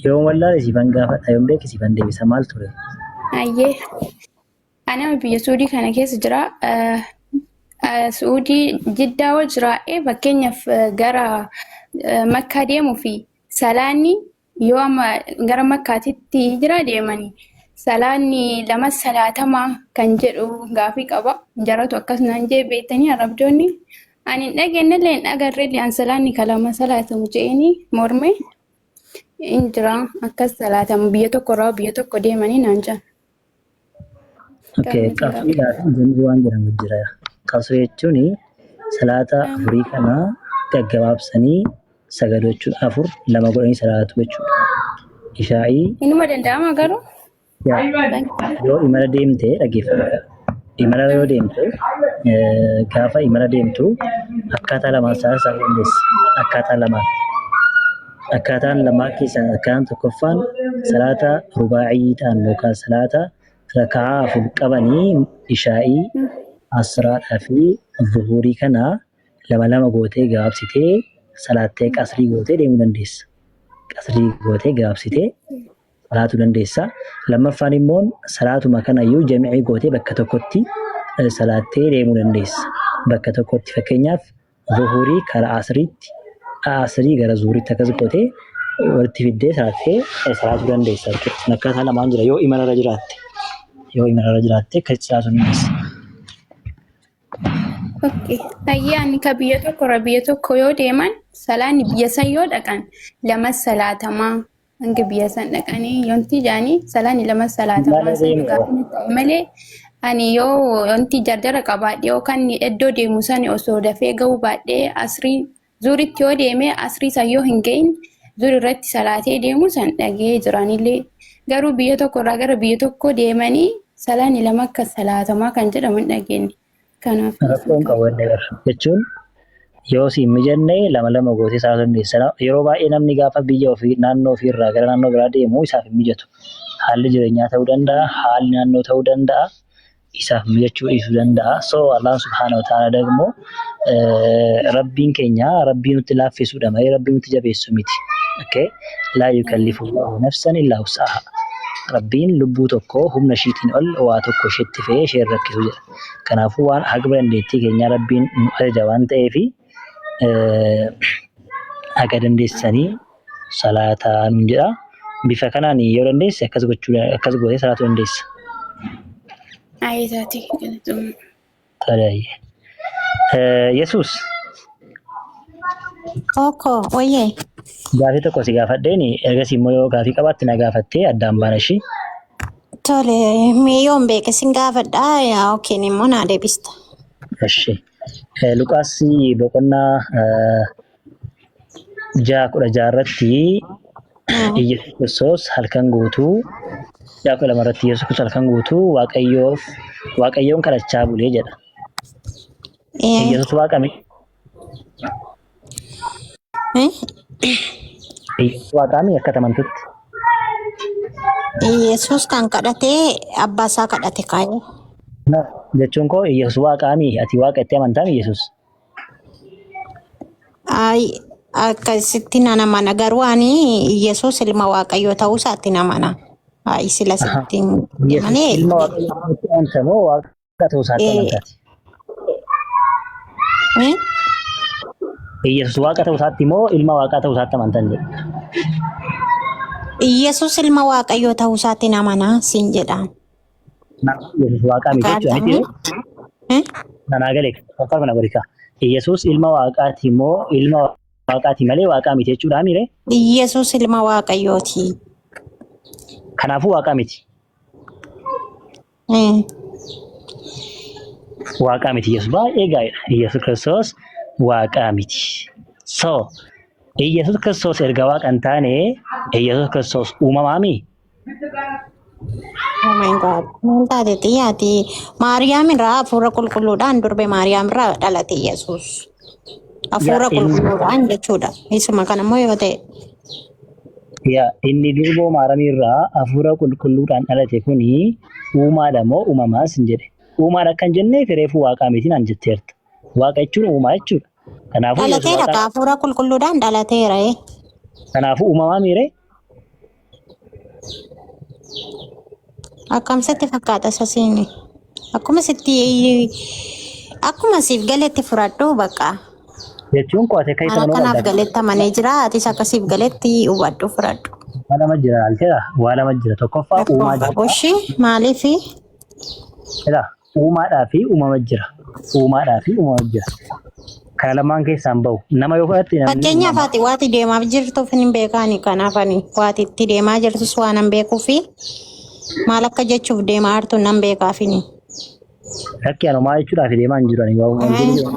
Yoon wallaale siifan gaafadha yoon beeke siifan deebisa maal ture? Ayyee. Anama biyya Suudii kana keessa jira. Suudii Jiddaa hoo jiraa'ee fakkeenyaaf gara Makkaa deemuu fi salaanni yoo amma gara Makkaatitti jira deemanii salaanni lama salaatamaa kan jedhu gaafii qaba. Jaratu akkas naan jee beektanii arabdoonni. Ani hin dhageenyellee hin agarrellee an salaanni ka lama salaatamu je'eenii morme hin jira akkas salaatamu biyya tokko irraa biyya tokko deemanii naan jedhan. Okay, qabsiidhaa fi jam'ii waan jedhamu jira. Qabsoo jechuun salaata afurii kana gaggabaabsanii sagaduu jechuudha. Afur lama godhanii salaatu jechuudha. Ishaa'ii Inuma danda'ama garuu. Yaa, yoo imala deemte dhaggeeffadhu. Imala yoo deemte gaafa imala deemtu akkaataa lamaan salaata salaatu dandeessa. Akkaataa lamaan. Akkaataan lamaa keessaa akkaan tokkoffaan salaata rubaa'ii ta'an yookaan salaata raka'aa afur qabanii ishaa'ii, asraadhaa fi Zuhurii kana lama lama gootee gabaabsitee salaattee qasrii gootee deemuu dandeessa. Qasrii gootee gabaabsitee salaatuu dandeessa. Lammaffaan immoo salaatuma kanayyuu jam'ii gootee bakka tokkotti salaattee deemuu dandeessa. Bakka tokkotti fakkeenyaaf zuhurii karaa asriitti, asrii gara zuhuriitti akkas gootee walitti fiddee salaattee salaatuu dandeessa jechuudha. Akkaataa lamaan jira yoo imalarra jiraatte. Yoo imalarra jiraatte akkasitti salaatuu dandeessa. Okay. Hayyee ani ka biyya tokko irraa biyya tokko yoo deeman salaanni biyya san yoo dhaqan lama salaatamaa hanga biyya san dhaqanii yonti jaanii salaanni lama salaatamaa Imala san deemu. dhugaa kan ta'e malee ani yoo yonti jardara qabaadhe yookaan iddoo deemu san osoo dafee ga'uu baadhee asrii zuuritti yoo deeme asrii san yoo hin ga'in zuuri irratti salaatee deemu san dhagee jiranillee garuu biyya tokko irraa gara biyya tokko deemanii salaanni lama akka salaatamaa kan jedhamu hin dhageenye. Kanaaf Rakkoon qabu inni bara. Jechuun yoo si hin mijanne lama lama gootee salaatuu dandeessa. Yeroo baay'ee namni gaafa biyya ofii naannoo ofii irraa gara naannoo biraa deemu isaaf hin mijatu. Haalli jireenyaa ta'uu danda'a, haalli naannoo ta'uu danda'a, isaaf mijachuu dhiisuu danda'a. So Allah subhaanahu wa ta'ala dagmoo Rabbiin keenya Rabbii nutti laaffisuudha malee Rabbii nutti jabeessu miti. Okay? Laa yukallifu Allahu nafsan illaa wus'aha. Rabbiin lubbuu tokko humna ishiitiin ol waa tokko isheetti fe'ee ishee hin rakkisu jedha. Kanaafuu waan haga dandeettii keenyaa Rabbiin nu ajaja waan ta'eef haga dandeessanii salaataa nuun jedha. Bifa kanaan yoo dandeesse akkas gochuu akkas gootee salaatuu dandeessa. Ayitaati galatoomna. Tole. Yesuus Tokko wayyee. gaafii tokko si gaafadheen ergasii immoo yoo gaafii qabaatte na gaafattee addaan baana ishii. Tole mee yoon beeke sin gaafadha yaa yookiin immoo naa deebista. Eshi. Luqaas boqonnaa 6:16 irratti Iyyasuus Kiristoos halkan guutuu 6:12 irratti Iyyasuus Kiristoos halkan guutuu Waaqayyoof Waaqayyoon kadhachaa bulee jedha. Iyyasuus Waaqa mi? Iyyasuus Waaqa mi akka amantutti? Yesuus kan kadhatee abbaa isaa kadhate kaayee. Jechuun koo Iyyasuus Waaqa mi? Ati Waaqa itti amantaa mi Iyyasuus? Ay, akkasitti nan amana garuu ani Yesuus ilma Waaqayyoo ta'uu isaatti nan amana. Ay, sila sitti hin Yesuus malee. ilma Waaqayyoo itti amanta moo Waaqa ta'uu isaatti amantaati? Eh? Yesuus Waaqa ta'uu isaatti moo ilma Waaqaa ta'uu isaatti amantan jedhu? Yesuus ilma Waaqayyoo ta'uu isaatti nan amana siin jedha. Yesuus Waaqaa miti jechuudha miti? Eh? Nanaa galee fakkaatu kana godhi kaa. Yesuus ilma Waaqaati moo ilma Waaqaati malee Waaqaa miti jechuudha miire? Yesuus ilma Waaqayyooti. Kanaafuu Waaqaa miti. Eh. Waaqaa miti Yesuus baay'ee gaariidha. Yesuus Kiristoos Waaqaa miti. So Yesuus Kiristoos erga Waaqa hin taane Yesuus Kiristoos uumamaami? Oh my God. Maal taate xiyyaati? Maariyaam irraa hafuura qulqulluudhaan durbe Maariyaam irraa dhalate Yesuus. Hafuura qulqulluudhaan jechuudha. Isuma kana immoo yoo ta'e. Yaa inni durboo Maaramii irraa hafuura qulqulluudhaan dhalate kuni uumaadha moo uumamaas hin jedhe. Uumaadha kan jenneef reefuu waaqaa miti naan jetteerta. Waaqa jechuun uumaa jechuudha. Kanaafuu Yesuus Dhalateera waaqa ka hafuura qulqulluudhaan dhalateera. Eh. Kanaafuu uumamaa miire. Akkam sitti fakkaata sasiin? Akkuma sitti akkuma siif galetti fudhadhu bakka. Jechuun qo'ate akka isa Ana manuu kanaaf qabda. galetti amanee jira. Atis akka siif galetti hubadhu fudhadhu. Waa lama jira alteera. Waa lama jira. Tokkoffaa Rakkoon uumaa jira. qabu ishee maaliif Jira. Uumaadhaa fi uumama jira. Uumaadhaa fi uumama jira. Kana lamaan keessaan bahu. Nama yoo fudhatte namni Fakkeenyaaf uumama. ati waati deemaaf jirtuuf hin beekaani kanaaf ani waati itti deemaa jirtus waan hin beekuufi maal akka jechuuf deemaa jirtu nan beekaafini. Lakki ani homaa jechuudhaaf deemaa hin jiru ani waa wangeelli jiru.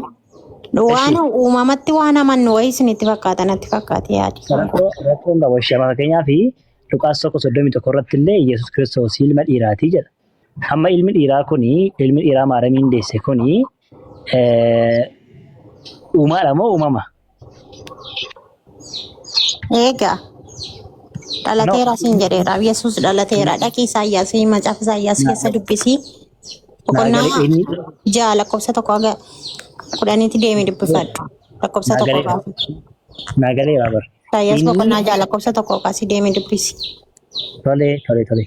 Waan Eshi uumamatti waan amannu wayii isinitti fakkaata natti fakkaate yaadi. Rakkoon qabu eshi amma fakkeenyaaf Luqaas 1:31 irratti illee Yesuus Kiristoos ilma dhiiraatii jedha. Amma ilmi dhiiraa kuni ilmi dhiiraa Maaramiin deesse kuni uumaadha moo uumama? Eegaa No. dhalateera siin jedheera. Yesuus dhalateera. Dhaqii Isaayyaas macaafa Isaayyaas keessa dubbisii. Naa Boqonnaa gale inni 6 lakkoofsa 1 haga 10tti deemi dubbifadhu. Lakkoofsa Naa 1 galeera. kaasi. Naa galeera bar. Isaayyaas Inni boqonnaa 6 lakkoofsa 1 kaasi deemi dubbisi. Tole, tole, tole.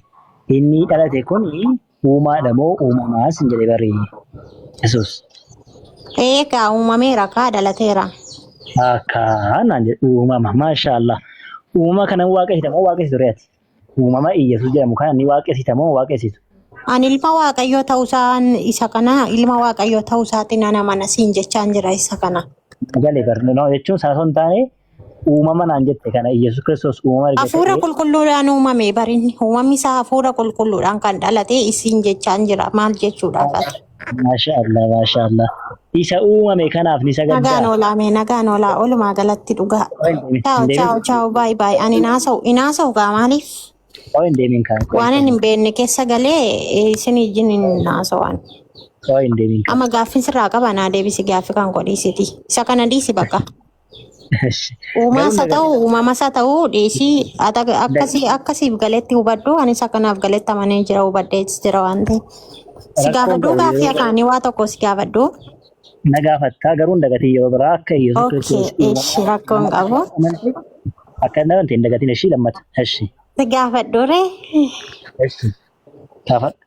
Inni dhalate kun uumaadha moo uumamaa sin jedhe bari Yesuus. Eegaa uumameera kaa dhalateera. Akka naan jedhe uumama. Maasha Allah. Uumama kana waaqessita moo waaqessitu ree ati? Uumama Iyyasuus jedhamu kana ni waaqessita moo waaqessitu? Ani ilma Waaqayyoo ta'uusaan isa kana ilma Waaqayyoo ta'uusaatiin nan amana siin jechaan jira isa kana. Galee bar no jechuun sana osoo hin taane uumama naan jette kana Iyyasuus Kiristoos uumama erga Hafuura ta'ee qulqulluudhaan uumame barinni uumamni isaa hafuura qulqulluudhaan kan dhalate isiin jechaan jira maal jechuudha ati. Maasha Allah, maasha Allah. Isa uumame kanaaf ni Nagaan sagaddaa. oolaa mee nagaan oolaa oolumaa galatti dhugaa. Qoy hin deemin, Ciao hin deemin, ciao ciao baay baay ani naasa'u inaasa'u gaa maaliif qoy hin deemin kaan, qoy waan hin ani hin beekne keessa galee isin ijjin hin naasa'u. qoy hin deemin kaan. Amma gaaffin sirraa qaba naa deebisi gaaffii kan koo dhiisiti. Isa kana dhiisi bakka. Garuu Uumaas haa naga ta'u uumamas haa ta'u dhiisii akkasii akkasiif galetti hubadhu ani isa kanaaf galetti amanee jira hubadhee jira waan ta'eef. Si rakkoon gaafadhu qabu gaaffii yeroo afaanii waa tokko si gaafadhu. na gaafattaa garuu hin dagatin yeroo biraa akka Yesuus Okay, Kiristoos uumama ishi rakkoon qabu. amante akka hin amante hin dagatin ishii lammata. Eshi. Si gaafadhu ree. Eshi. Gaafadhu.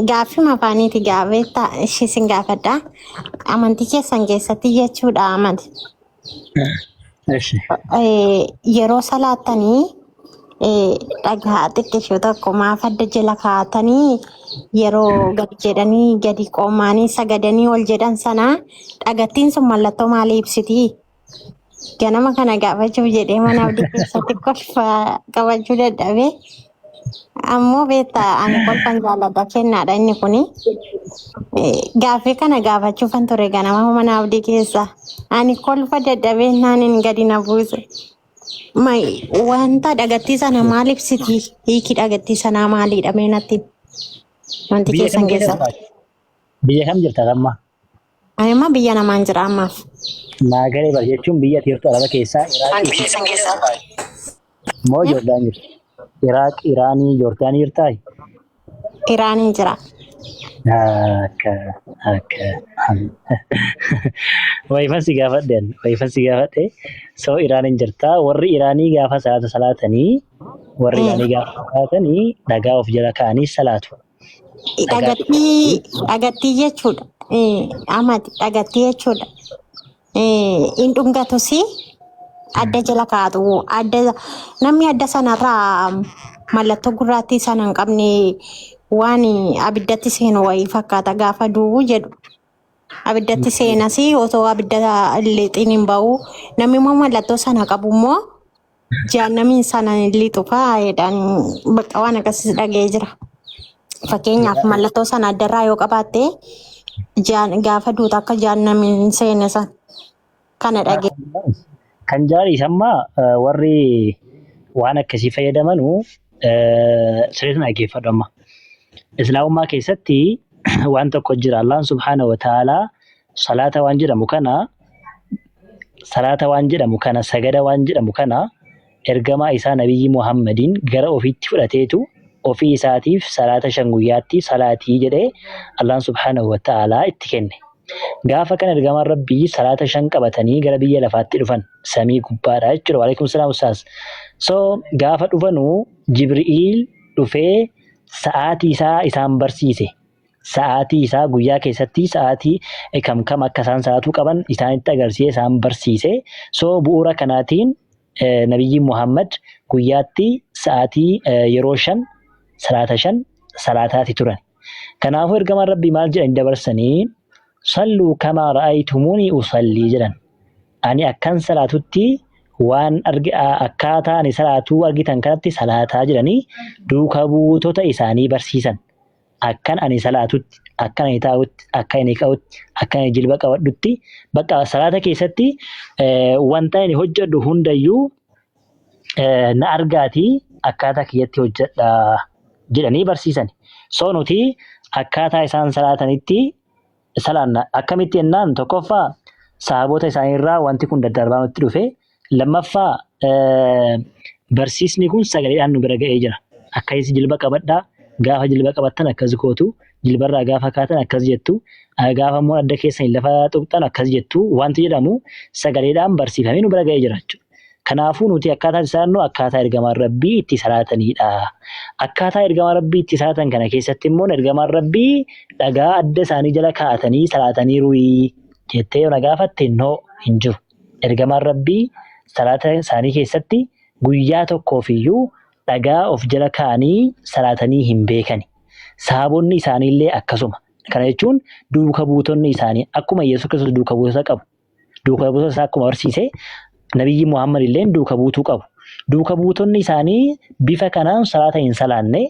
Gaaffii afaaniiti gaafetta ishii sin gaafadha. Amantii keessan keessatti jechuudha amanti. Eshi. Yeroo salaattanii dhagaa xiqqishuu tokko maaf adda jala kaa'atanii yeroo gadi jedhanii gadi qoomaanii sagadanii ol jedhan sana dhagattiin sun mallattoo maalii ibsiti? Ganama kana gaafachuuf jedhee mana abdii keessatti kolfa qabachuu dadhabe. Ammoo beektaa ani kolfan jaalladha kennaadha inni kuni. Gaaffii kana gaafachuufan ture ganama mana abdii keessa. Ani kolfa dadhabee naanin gadi na buuse. Mai wanta dhagattii sana maal ibsiti? Hiiki dhagattii sanaa maalidha mee natti? Wanti Biyya keessan kam keessa keessatti. jirta? Biyya kam jirta amma? Ani immoo biyya namaan jira ammaaf. Naa galee bar jechuun biyya ati jirtu Araba keessaa Iraaqii moo Joordaan jirta? Iraaq, Iraanii, Joordaanii jirtaa? Iraaniin jira. Akka akka wayifan si gaafadhe wayifan si gaafadhe soo Iraaniin jirtaa warri Iraanii gaafa salaata salaatanii warri Iraanii gaafa salaatanii dhagaa of jala kaa'anii salaatu. Dhagaa Dhagattii dhagattii jechuudha. Amati dhagattii jechuudha. In dhungatus adda jala kaa'atu. Adda namni adda sanarraa mallattoo gurraattii sana hin qabne waan abiddatti seenu wayii fakkaata gaafa du'u jedhu. Abiddatti seenas otoo abidda lixiin hin ba'u. Namni immoo mallattoo sana qabu immoo jahannamiin sana hin lixu fa'aa jedhan bakka waan akkasiis dhaga'ee jira. Fakkeenyaaf mallattoo sana addarraa yoo qabaatte gaafa duutu akka jahannamiin hin seenne sana kana dhaga'e. Kan jaarii sammaa warri waan akkasii fayyadamanu sirriitti dhaggeeffadhu amma. Islaamummaa keessatti waan tokko jira. Allaan subhaanahu wa ta'aalaa salaata waan jedhamu kana salaata waan jedhamu kana sagada waan jedhamu kana ergamaa isaa nabiyyi Muhammadiin gara ofiitti fudhateetu ofii isaatiif salaata 5 guyyaatti salaatii jedhee Allaan subhaanahu wa ta'aalaa itti kenne. Gaafa kana ergamaan Rabbii salaata 5 qabatanii gara biyya lafaatti dhufan samii gubbaadha jechuudha. Waalaikum salaam ustaaz. So gaafa dhufanu Jibri'iil dhufee sa'aatii isaa isaan barsiise. Sa'aatii isaa guyyaa keessatti sa'aatii kam kam akka isaan salaatuu qaban isaanitti agarsiise isaan barsiise. So bu'uura kanaatiin Nabiyyiin Muhammad guyyaatti sa'aatii yeroo 5 salaata 5 salaataati turan. Kanaafuu ergamaan Rabbii maal jedhanii dabarsanii salluu kamaa ra'aytumuunii usallii jedhan. Ani akkan salaatutti waan akkaataa ani salaatuu argitan kanatti salaataa jedhanii duuka buutota isaanii barsiisan. Akkan ani salaatutti, akkan ani taa'utti, akkan ani ka'utti, akkan ani jilba qabadhutti bakka salaata keessatti wanta ani hojjedhu hundayyuu na argaatii akkaataa kiyyatti hojjedha jedhanii barsiisan. So nuti akkaataa isaan salaatanitti salaanna. Akkamitti jennaan tokkoffaa sahaboota isaaniirraa wanti kun daddarbaa nutti dhufe. Lammaffaa barsiisni kun sagaleedhaan nu bira ga'ee jira. Akkasitti jilba qabadhaa gaafa jilba qabattan akkas gootu Jilbarraa gaafa kaatan akkas jettu. Gaafa immoo adda keessan lafa tuqxan akkas jettu. Wanti jedhamu sagaleedhaan barsiifamee nu bira ga'ee jira jechuudha. Kanaafuu nuti akkaataa itti salaannu akkaataa ergamaan Rabbii itti salaatanidha. Akkaataa ergamaan Rabbii itti salaatan kana keessatti immoo ergamaan Rabbii dhagaa adda isaanii jala kaa'atanii salaataniiru jettee yoo na gaafatte no hin jiru. Ergamaan Rabbii salaata isaanii keessatti guyyaa tokkoof iyyuu dhagaa of jala kaa'anii salaatanii hin beekani. Sahaabonni isaaniillee akkasuma. Kana jechuun duuka buutonni isaanii akkuma Yesuus Kiristoos duuka buutota qabu. Duuka buutota isaa akkuma barsiise Nabiyyi Muhammad illeen duuka buutuu qabu. Duuka buutonni isaanii bifa kanaan salaata hin salaanne,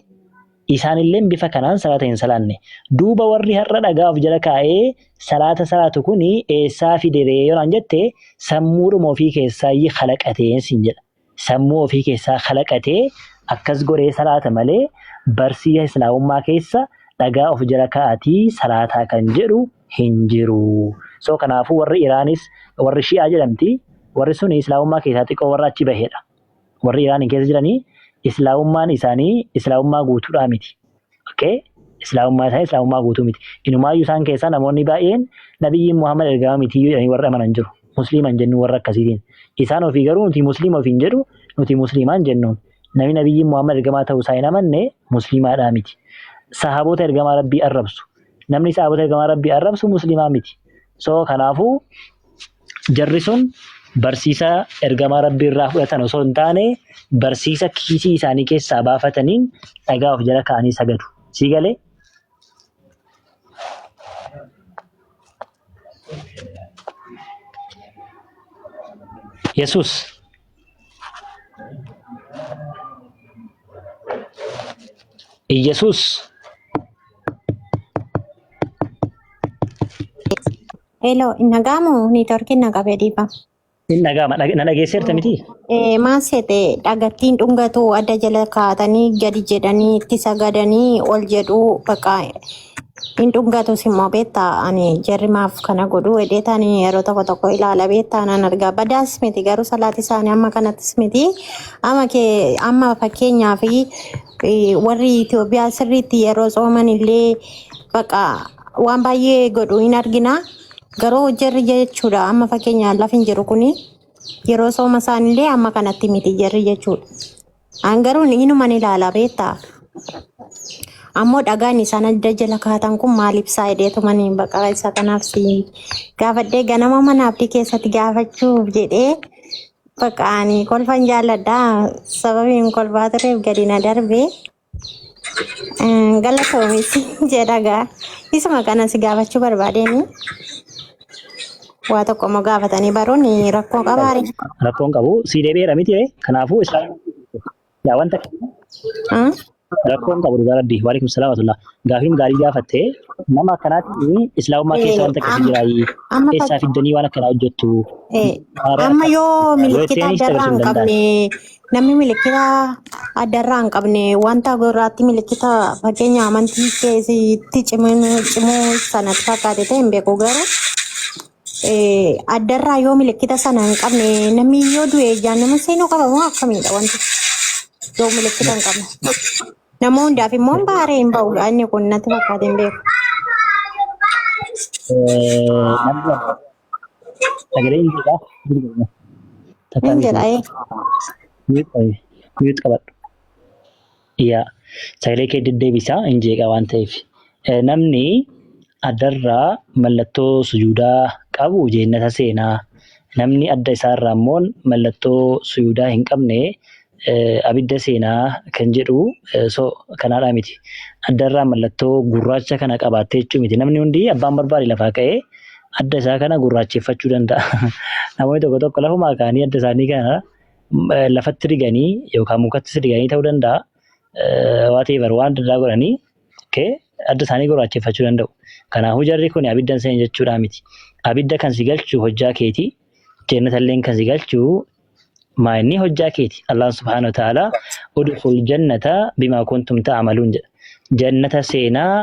isaanilleen bifa kanaan salaata hin salaanne. Duuba warri har'a dhagaa of jala kaa'ee salaata salaatu kun eessaa fide ree yoo naan jette sammuudhuma ofii keessaayyii kalaqateen siin jedha. Sammuu ofii keessaa kalaqatee akkas godhee salaata malee barsiisa islaamummaa keessa dhagaa of jala kaa'atii salaataa kan jedhu hin jiru. So kanaafuu warri Iraanis warri Shi'aa jedhamti warri sun islaamummaa keessaa xiqqoo warra achi bahedha. Warri Iraaniin keessa jiranii islaamummaan isaanii islaamummaa guutuudhaa miti. Okay? Islaamummaa isaanii islaamummaa guutuu miti. Inumaayyuu isaan keessaa namoonni baay'een nabiyyiin Muhammad ergama miti jedhanii warra amanan jiru. Musliima hin jennu warra akkasiitiin. Isaan ofii garuu nuti musliima ofiin jedhu nuti musliimaan jennuun. Namni nabiyyiin Muhammad ergamaa ta'uu isaa hin amanne musliimaadhaa miti. Sahaabota ergamaa Rabbii arrabsu. Namni sahaabota ergamaa Rabbii arrabsu musliimaa miti. So kanaafuu jarri sun barsiisa ergamaa Rabbii irraa fudhatan osoo hin taane barsiisa kiisii isaanii keessaa baafataniin dhagaa of jala kaa'anii sagadu. Sii galee? Yesuus. Iyyasuus. Hello, hin dhaga'amu niitoorkiin na qabee dhiifama. Hin dhaga'ama. Na dhageesseerta miti? Maal seete dhagattiin dhungatu adda jala kaa'atanii gadi jedhanii itti sagadanii ol jedhuu bakka hin dhungatus immoo beektaa ani jarri maaf kana godhu jedhee taani yeroo tokko tokko ilaala beektaa naan argaa badaas miti garuu salaati isaanii amma kanattis miti amma kee amma fakkeenyaaf warri Itoophiyaa sirriitti yeroo tsooman illee bakka waan baay'ee godhu hin argina. Garuu jarri jechuudha amma fakkeenyaaf lafi hin jiru kuni yeroo sooma isaanillee amma kanatti miti jarri jechuudha. An garuu inuman ilaala beektaa. Ammoo dhagaan isaan adda jala kaatan kun maal ibsaa jedheetuman baqa isa kanaaf si gaafadhee ganama mana abdii keessatti gaafachuuf jedhee baqa ani kolfan jaalladha. Sababiin kolfaa tureef gadi na darbe. Galatoomis jedha gaa. Isuma kana si gaafachuu barbaadeen waa tokko immoo gaafatanii baruun rakkoo qabaare. Rakkoon qabu sii deebi'eera miti ree? Kanaafuu isaan yaa wanta rakkoon qabu dhugaa rabbii. Waalaikum salaam wa rahmatullah. Gaafiin gaarii gaafatte nama akkanaatiin islaamummaa keessa wanta akkasii jiraayi. Amma Eessaa fiddanii waan akkanaa hojjettu? Amma yoo Yoo milikkita itteenis addarraa dabarsuu hin hin danda'an. qabne namni milikkita addarraa hin qabne wanta gurraatti milikkita fakkeenya amantii keessatti cimuu sanatti fakkaate ta'e hin beeku garuu addarraa yoo milikkita sana hin qabne namni yoo du'e jahannama seenuu qaba moo akkamiidha wanti yoo milikkita hin qabne. Nama hundaaf immoo hin baaree hin ba'u inni kun natti fakkaate hin beeku. Namni sagalee hin jedhaa. Takkaa Hin miti. jedha ee. Mute qabi. Mute qabadhu. Yaa sagalee kee deddeebisaa hin jeeqa waan ta'eef. Namni addarraa mallattoo sujuudaa qabu jeennata seenaa. Namni adda isaarraa immoo mallattoo sujuudaa hin qabne abidda seenaa kan jedhu so kanaadhaa miti. Addarraa mallattoo gurraacha kana qabaattee jechuu miti. Namni hundi abbaan barbaade lafaa ka'ee adda isaa kana gurraacheffachuu danda'a. Namoonni tokko tokko lafumaa ka'anii adda isaanii kana lafatti riganii yookaan mukatti riganii ta'uu danda'a. Whatever waan adda addaa godhanii okay, adda isaanii gurraacheffachuu danda'u. Kanaafuu jarri kun abidda hin seene jechuudhaa miti. Abidda kan si galchu hojjaa keeti. Jannata illee kan si galchu maa inni hojjaa keeti. Allah subhaanahu wa ta'ala udkhul jannata bimaa kuntum ta'amaluun jedha. Jannata seenaa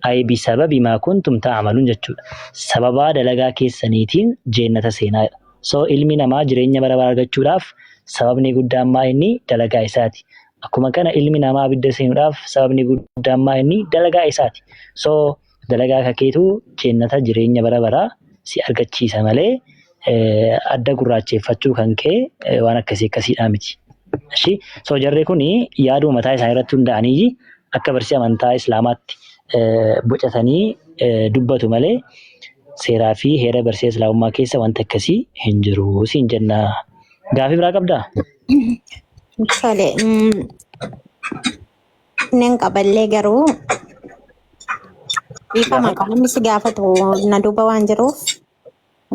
ay bisababi maa kuntum ta'amaluun jechuudha. Sababaa dalagaa keessaniitiin jannata seenaa jedha. So ilmi namaa jireenya bara baraa argachuudhaaf sababni guddaan maa inni dalagaa isaati. Akkuma kana ilmi namaa abidda seenuudhaaf sababni guddaan maa inni dalagaa isaati. So dalagaa kakeetu jennata jireenya bara baraa si argachiisa malee adda gurraacheeffachuu kan kee waan akkasii akkasiidhaa miti. Ishi so jarri kun yaaduma mataa isaanii irratti hundaa'anii akka barsiisa amantaa Islaamaatti bocatanii dubbatu malee seeraa fi heera barsiisa Islaamummaa keessa wanti akkasii hin jiru siin jenna. Gaafii biraa qabdaa? Tole. Nan qaballee garuu dhiifama kan namni si gaafatu na duuba waan jiruuf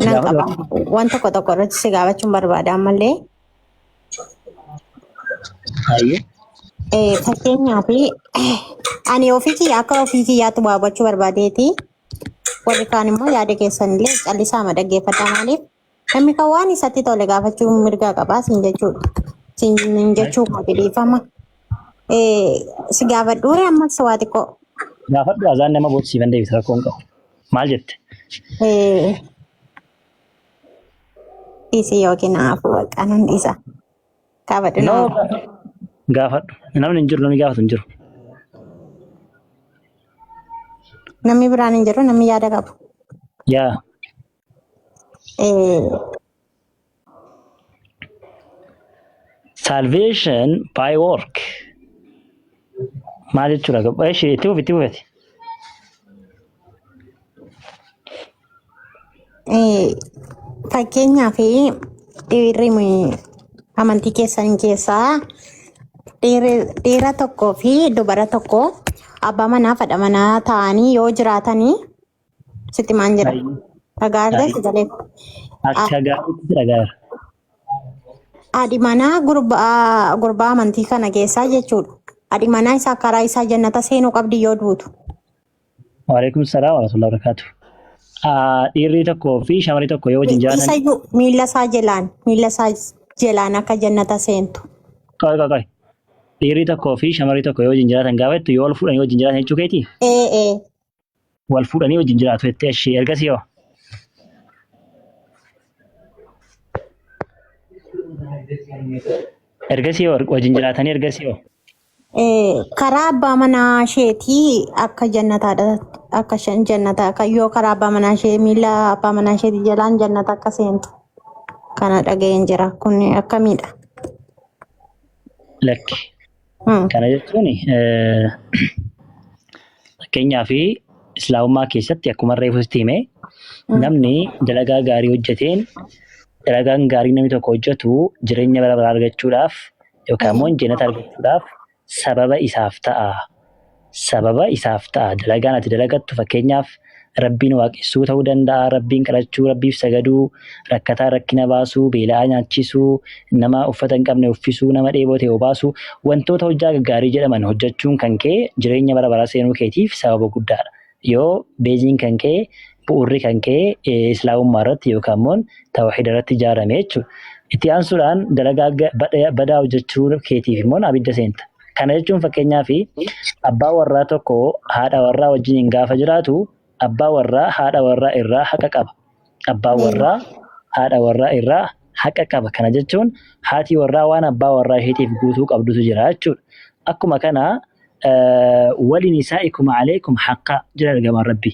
nan qaba. Waan tokko tokko irratti si gaafachuun barbaada ammallee. Hayyee. Fakkeenyaaf ani ofii kiyya akka ofii kiyyaatti waa hubachuu barbaadeeti. Warri kaan immoo yaada keessanillee callisaa dhaggeeffadhaa maaliif namni kan waan isatti tole gaafachuu mirgaa qabaa siin jechuudha. Siin jechuu kooti dhiifama. Si gaafadhuure ammas waa xiqqoo. Gaafadhu azaan nama boochisiifan deebisa rakkoo hin qabu. Maal jette? Dhiisi yookiin hafu bakka nan dhiisa. Gaafadhu No nama. gaafadhu. Namni hin jiru namni gaafatu hin jiru. Namni biraan hin jiru namni yaada qabu. Yaa. Salvation by work. Maal jechuudha? Eshi itti fufi itti fufeti. Fakkeenyaaf dhiirri amantii keessan keessaa dhiira tokkoo fi dubara tokko abbaa manaa fi haadha manaa ta'anii yoo jiraatanii sitti maan jira. Dhagaa argaa sagalee. Akka gaariitti dhagaara. Haadhi manaa gurbaa amantii kana keessaa jechuudha. Haadhi manaa isaa karaa isaa jannata seenuu qabdi yoo duutu. Waalaikum salaam wa rahmatullahi wa barakatuh. Dhiirri tokkoo fi shamarri tokko yoo wajjin jiraatan. Isayyuu miila isaa jalaan akka jannata seentu. Qoy qoy qoy. Dhiirri tokkoo fi shamarri tokko yoo wajjin jiraatan gaafa jettu yoo wal fuudhanii wajjin jiraatan jechuu keetii? Ee ee. Wal fuudhanii wajjin jiraatu jettee ishee ergasii hoo? Ergasii hoo wajjin jiraatanii ergasii hoo? Karaa abbaa manaa isheetii akka jannataadha akka isheen jannata akka yoo karaa abbaa manaa ishee miila abbaa manaa isheetii jalaan jannata akka seentu kana dhaga'een jira kun akkamiidha? Lakki. Kana jechuun fakkeenyaaf islaamummaa keessatti akkuma reefu sitti hime namni dalagaa gaarii hojjeteen dalagaan gaarii namni tokko hojjetu jireenya bara baraa argachuudhaaf yookaan immoo jannata argachuudhaaf sababa isaaf ta'a. Sababa isaaf ta'a. Dalagaan ati dalagattu fakkeenyaaf Rabbiin waaqessuu ta'uu danda'a, Rabbiin kadhachuu, Rabbiif sagaduu, rakkataa rakkina baasuu, beela'aa nyaachisuu, nama uffata hin qabne uffisuu, nama dheebote obaasuu, wantoota hojjaa gaggaarii jedhaman hojjechuun kan kee jireenya bara baraa seenuu keetiif sababa guddaadha. Yoo beeziin kan kee bu'uurri kan kee islaamummaa irratti yookaan immoo tawxiida irratti ijaarame jechuudha. Itti aansuudhaan dalagaa badaa hojjechuu keetiif immoo abidda seenta. Kana jechuun fakkeenyaaf abbaa warraa tokko haadha warraa wajjin gaafa jiraatu abbaa warraa haadha warraa irraa haqa qaba. Abbaan warraa haadha warraa irraa haqa qaba. Kana jechuun haati warraa waan abbaa warraa isheetiif guutuu qabdutu jira jechuudha. Akkuma kana ولنسائكم عليكم حقا jedha ergamaan Rabbi.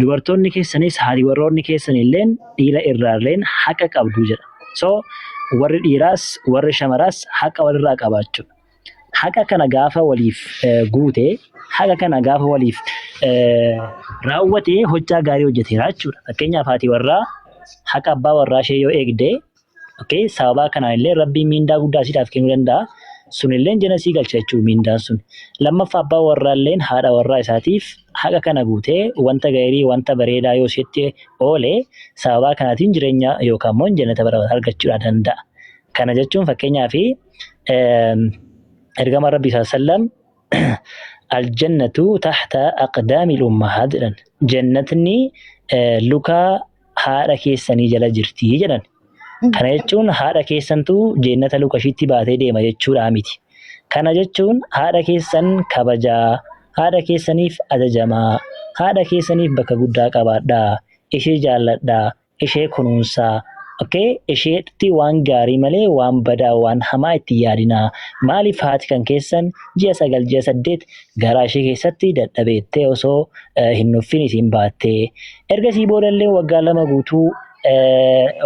Dubartoonni keessanis haati warroonni keessan illeen dhiira irraalleen haqa qabdu jedha. So warri dhiiraas warri shamaraas haqa walirraa qabaachuudha. Haqa kana gaafa waliif guute haqa kana gaafa waliif raawwate hojjaa gaarii hojjeteera jechuudha. Fakkeenyaaf haati warraa haqa abbaa warraa ishee yoo eegde okay, sababaa kanaan illee Rabbiin miindaa guddaa isiidhaaf kennuu danda'a. Sunillee jannata sii galcha jechuudha miindaan sun. Lammaffaa abbaa warraa illeen haadha warraa isaatiif haqa kana guutee wanta gaarii wanta bareedaa yoo isheetti oole sababaa kanaatiin jireenya yookaan immoo jannata bara baraa argachuudha danda'a. Kana jechuun fakkeenyaaf ergama Rabbii sallam الجنة تحت أقدام الأمهات jedhan. Jannatni luka haadha keessanii jala jirti jedhan. Kana jechuun haadha keessantu jannata luka ishiitti baatee deema jechuudha miti. Kana jechuun haadha keessan kabajaa, haadha keessaniif ajajamaa, haadha keessaniif bakka guddaa qabaadhaa, ishee jaalladhaa, ishee kunuunsaa. Okay, isheetti waan gaarii malee waan badaa, waan hamaa itti yaadinaa. Maaliif haati kan keessan ji'a 9, ji'a 8 garaa ishee keessatti dadhabeettee osoo hin nuffin isin baattee, ergasii boodallee waggaa 2 guutuu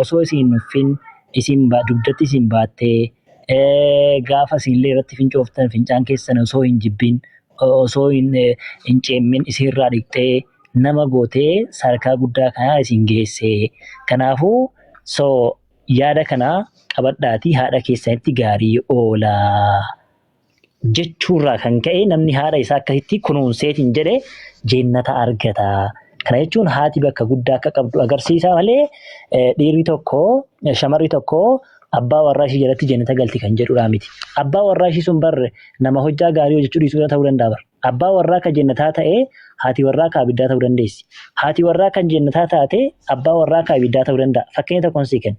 osoo isin hin nuffin isin dugdatti isin baattee, gaafa isinillee irratti fincooftan fincaan keessan osoo hin jibbin, osoo hin ceemmin isinirraa dhiqxee nama gootee sadarkaa guddaa kanaa isin geesse. Kanaafuu so yaada kana qabadhaatii haadha keessanitti gaarii oolaa jechuurraa kan ka'e namni haadha isaa akkasitti kunuunseetiin jedhe jeennata argata. Kana jechuun haati bakka guddaa akka qabdu agarsiisa malee dhiirri tokko, shamarri tokko abbaa warraa ishii jalatti jennata galti kan jedhudha miti. Abbaa warraa ishii sun bar nama hojjaa gaarii hojjechuu dhiisuu ta'uu danda'a bar. Abbaa warraa kan jennataa ta'e haati warraa kan abiddaa ta'uu dandeessi. Haati warraa kan jennataa taate abbaa warraa kan abiddaa ta'uu danda'a. Fakkeenya tokkoon sii kenna.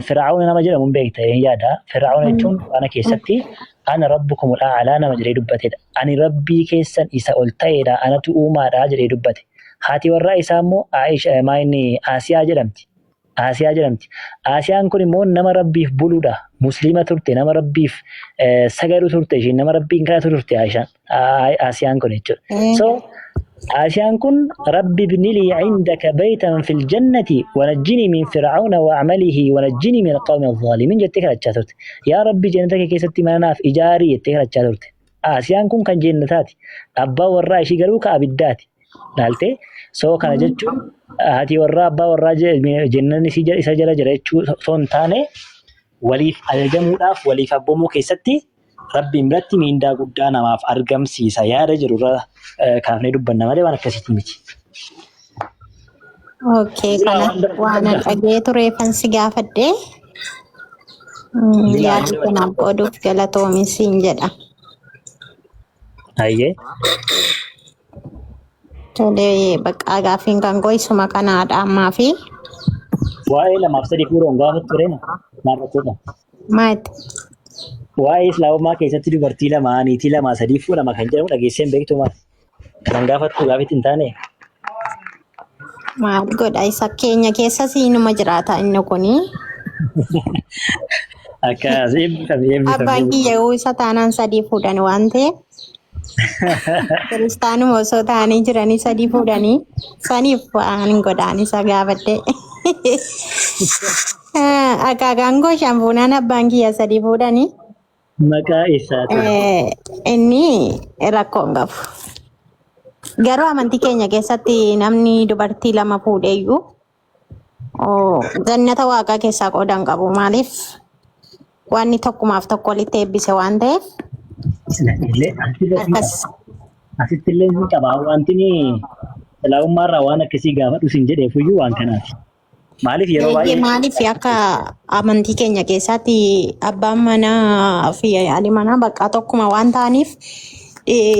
Fir'aawna nama jedhamu hin beekta hin yaada. Fir'aawna jechuun Quraana keessatti ana rabbukumul a'laa nama jedhee dubbatedha. Ani rabbii keessan isa ol ta'edha, anatu uumaadha jedhee dubbate. Haati warraa isaa immoo Aisha maayini Aasiyaa jedhamti. Aasiyaa jedhamti. Aasiyaan kun immoo nama rabbiif buluudha. Musliima turte, nama rabbiif sagadu turte isheen, nama rabbiin kadhatu turte Aishaan. Aasiyaan kun jechuudha. So Aasiyaan kun rabbi ibni lii indaka baytan fil jannati wanajjinii min fir'auna wa amalihi wanajjinii min alqawmi adh-dhalimin jettee kadhachaa turte. Yaa rabbi jannata kee keessatti mana naaf ijaarii jettee kadhachaa turte. Aasiyaan kun kan jannataati. Abbaa warraa ishii garuu ka abiddaati. Laaltee so kana jechuun haati warraa abbaa warraa jannanni isa jala jira jechuu osoo hin taane waliif ajajamuudhaaf waliif abboomuu keessatti Rabbiin biratti miindaa guddaa namaaf argamsiisa yaada jedhu irra kaafnee dubbanna malee waan akkasiitii miti. Okay, Bilaa kana waan bira waan an dhagee tureefan si gaafadhe. Bilaa Yaada waan bira kanaaf qooduuf galatoomi siin jedha. Ayyee. Tole bakka gaaffiin kan koo isuma kanaadha ammaa fi Waa'ee lamaaf sadii fuudhuun gaafa ture maal rakkoodha? maati. Waa'ee islaamummaa keessatti dubartii lama niitii lama sadii fuudhama kan jedhamu dhageesseen beektu maal? Kanan gaafattu gaafitti hin taane. Maal godha isa keenya keessa siinuma jiraata inni kuni. Akkas eebbifame eebbifame. Abbaan kiyya yoo isa taanaan sadii fuudhan waan ta'eef kiristaanuma osoo ta'anii jiranii sadii fuudhanii saniif waan hin godhaan isa gaafadhe. Akaakaan koo shan fuunaan abbaan kiyya sadii fuudhanii Maqaa isaatiin. Inni rakkoo hin qabu. Garuu amantii keenya keessatti namni dubartii lama fuudheeyyuu jannata waaqaa keessaa qooda hin qabu. Maaliif wanni tokkumaaf tokko walitti eebbise waan ta'eef Illee akkas. asitti illee hin qaba. Wanti islaamummaarraa waan akkasii gaafadhu sin jedheefuyyuu waan kanaati. Maaliif yeroo Eeyyee baay'ee maaliif akka amantii keenya keessatti abbaan manaa fi haadhi manaa bakka tokkuma waan ta'aniif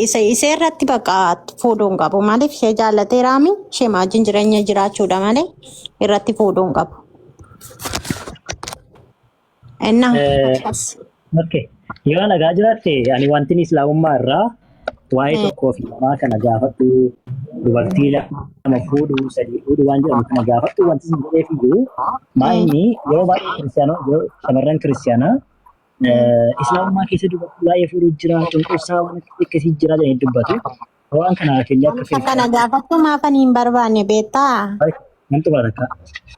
isa isee irratti bakka fuudhuu hin qabu. Maaliif ishee jaallateeraami ishee wajjin jireenya jiraachuudha malee irratti fuudhuu hin qabu. Innaa akkas. Okay. Yoo nagaa jiraatte ani wantin islaamummaa irraa waa'ee tokkoo fi lamaa kana gaafadhu, dubartii lama fuudhuu sadii fuudhuu waan jedhamu kana gaafadhu wanti isin jedheef iyyuu maa inni yeroo baay'ee kiristiyaanoo yeroo shamarran kiristiyaanaa islaamummaa keessa dubartii baay'ee fuudhuu jira, cunqursaa waan akkasii jira jedhanii dubbatu. Waan kana keenya akka Wanta kana gaafachuu maafan hin barbaanne beektaa? Nan xumura takka.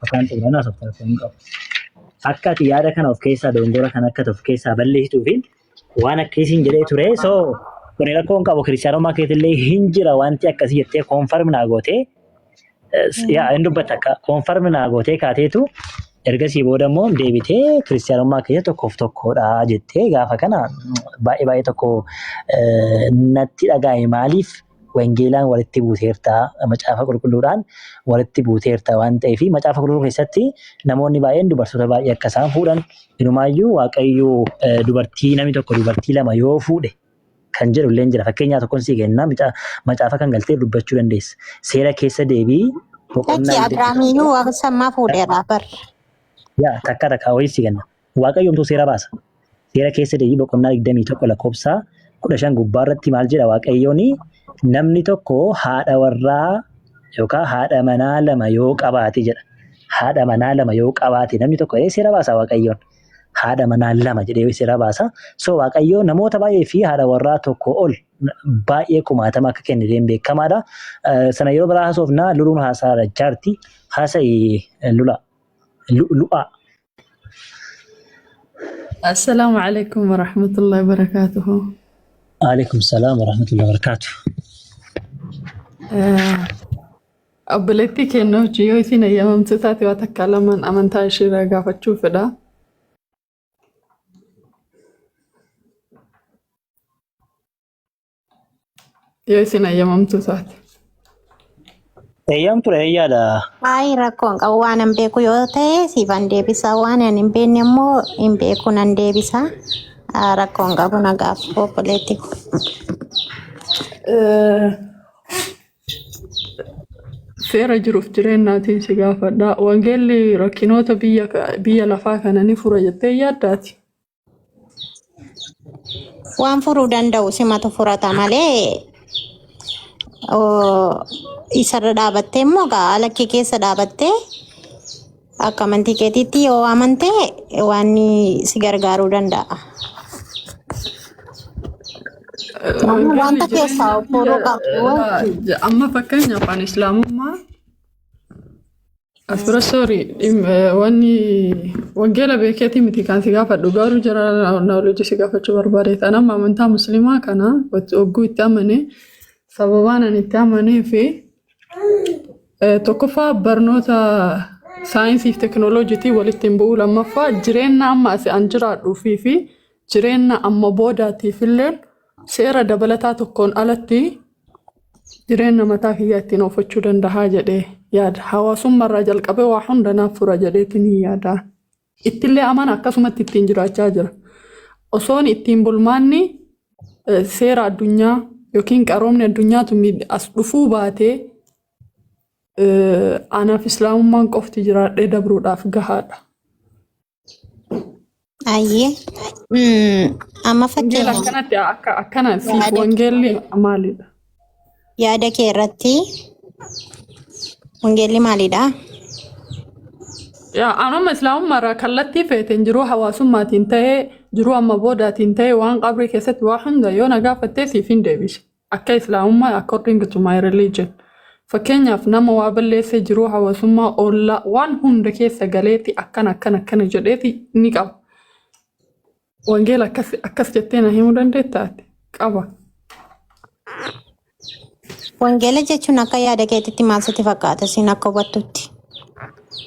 Afaan xumura naaf afaan hin qabu. Akka ati yaada kana of keessaa dogongora kana akka ati of keessaa balleessituufi waan akkasiin jedhee ture. So kuni rakkoo hin qabu, kiristaanummaa keetillee hin jira wanti akkasii jettee confirm naa gootee, yaa hin dubbatta akka confirm naa gootee kaateetu ergasii booda immoo deebitee kiristaanummaa keessa tokkoof tokkodha jettee gaafa kana baay'ee baay'ee tokko natti dhaga'ame. Maaliif wangeelaan walitti buuteerta, macaafa qulqulluudhaan walitti buuteerta waan ta'eef, macaafa qulqulluu keessatti namoonni baay'een dubartoota baay'ee akka isaan fuudhan, inumaayyuu Waaqayyo dubartii namni tokko dubartii lama yoo fuudhe kan jedhu illee jira. Fakkeenyaa tokkoon sii kenna, macaafa kan galtee dubbachuu dandeessa. Seera keessa deebii Lakki boqonnaa Abiraamiyyuu waaqa sammaa fuudheera bar. Yaa takka takka wayii sii kenna. Waaqayyoomtuu seera baasa. Seera keessa deebii boqonnaa 21 lakkoofsa 15 gubbaa irratti maal jedha Waaqayyoon? Namni tokko haadha warraa yookaan haadha manaa lama yoo qabaate jedha. Haadha manaa lama yoo qabaate namni tokko jedhee seera baasa Waaqayyoon. Haadha manaa lama jedhee seera baasa. So Waaqayyoo namoota baay'ee fi haadha warraa tokko ol baay'ee kumaatama akka kenne illee beekamaadha. Sana yeroo biraa haasofnaa luluun haasaa jaarti. Haasa'i lula. Lu'aa. السلام عليكم ورحمة الله وبركاته. Alaikum salaam wa rahmatullahi wa barakaatuh. Obboleettii keenya hojii yoo isin eeyyamamtu taate waa takka lamaan amantaa isheerraa gaafachuu fedha. Yoo isin eeyyamamtu taate. Eeyyamtuudha eeyyaadha. Baay'ee rakkoon qabu waan hin beeku yoo ta'e siifan deebisa waan hin beekne immoo hin beeku nan deebisa. Rakkoon qabu nagaaf obboleetti. Seera jiruuf jireenyaatiin si gaafadha. Wangeelli rakkinoota biyya lafaa kana ni fura jettee yaaddaati? Waan furuu danda'u simatu furata malee isarra dhaabattee immoo haala kee keessa dhaabattee akka amantii keetiitti yoo amante waan si gargaaruu danda'a. Wanta keessaa furuu qabu. Amma fakkeenyaaf ani islaamummaa as bira sorry wanni wangeela beekeetii miti kan si gaafadhu garuu jara knowledge si gaafachuu barbaade. Amma amantaa musliimaa kana hogguu itti amane sababaan ani itti amanee fi tokkoffaa barnoota saayinsii fi teekinooloojiitiin walitti hin bu'u, lammaffaa jireenya amma as an jiraadhuu fi jireenya amma boodaatiif illee seera dabalataa tokkoon alatti jireenya mataa kiyyaa ittiin oofachuu danda'a jedhee yaada. Hawaasummaarraa jalqabee waa hunda naaf fura jedheetiin hin yaada. Ittillee amana akkasumatti ittiin jiraachaa jira. Osoon ittiin bulmaanni seera addunyaa yookiin qaroomni addunyaatu as dhufuu baatee anaaf islaamummaan qofti jiraadhee dabruudhaaf gahaadha. Ayyee. Amma Wangeela fakkeenyaaf akkanatti akka akkana siif wangeelli maalidha? Yaada kee irratti wangeelli maalidha? Yaa anuma islaamummaarraa kallattii feeteen jiruu hawaasummaatiin ta'ee jiruu amma boodaatiin ta'ee waan qabrii keessatti waa hunda yoo na gaafattee siif hin deebise. Akka islaamummaa according to my religion. Fakkeenyaaf nama waa balleessee jiruu hawaasummaa ollaa waan hunda keessa galeeti akkana akkana akkana jedheeti ni qaba. Wangeela akkas akkas jettee na himuu dandeettaati? Qaba. Wangeela jechuun akka yaada keetitti maal sitti fakkaata siin akka hubattutti?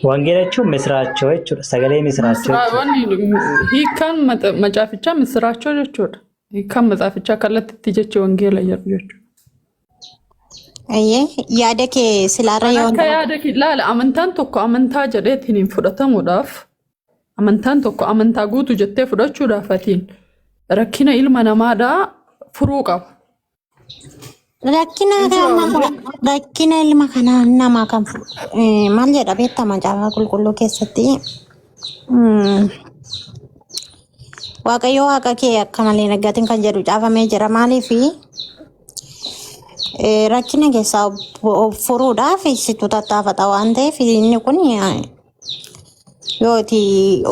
Wangeela jechuun misiraachoo jechuudha. Sagalee misiraachoo jechuudha. Wanni hiikkaan macaafichaa misiraachoo jechuudha. Hiikkaan macaafichaa kallattiitti jechi wangeela jedhu jechuudha. Ayyee, yaada kee silaarra yoo Akka yaada kee ilaala amantaan tokko amantaa jedheetiin hin fudhatamuudhaaf amantaan tokko amantaa guutuu jettee fudhachuudhaaf atiin rakkina ilma namaadhaa furuu qaba. Rakkina kana rakkina ilma kanaa namaa kan maal jedha beektaa macaafa qulqulluu keessatti Waaqayyo waaqa kee akka malee hin argatin kan jedhu caafamee jira. Maaliif rakkina keessaa of furuudhaaf situ tattaafata waan ta'eef inni kun yoo ati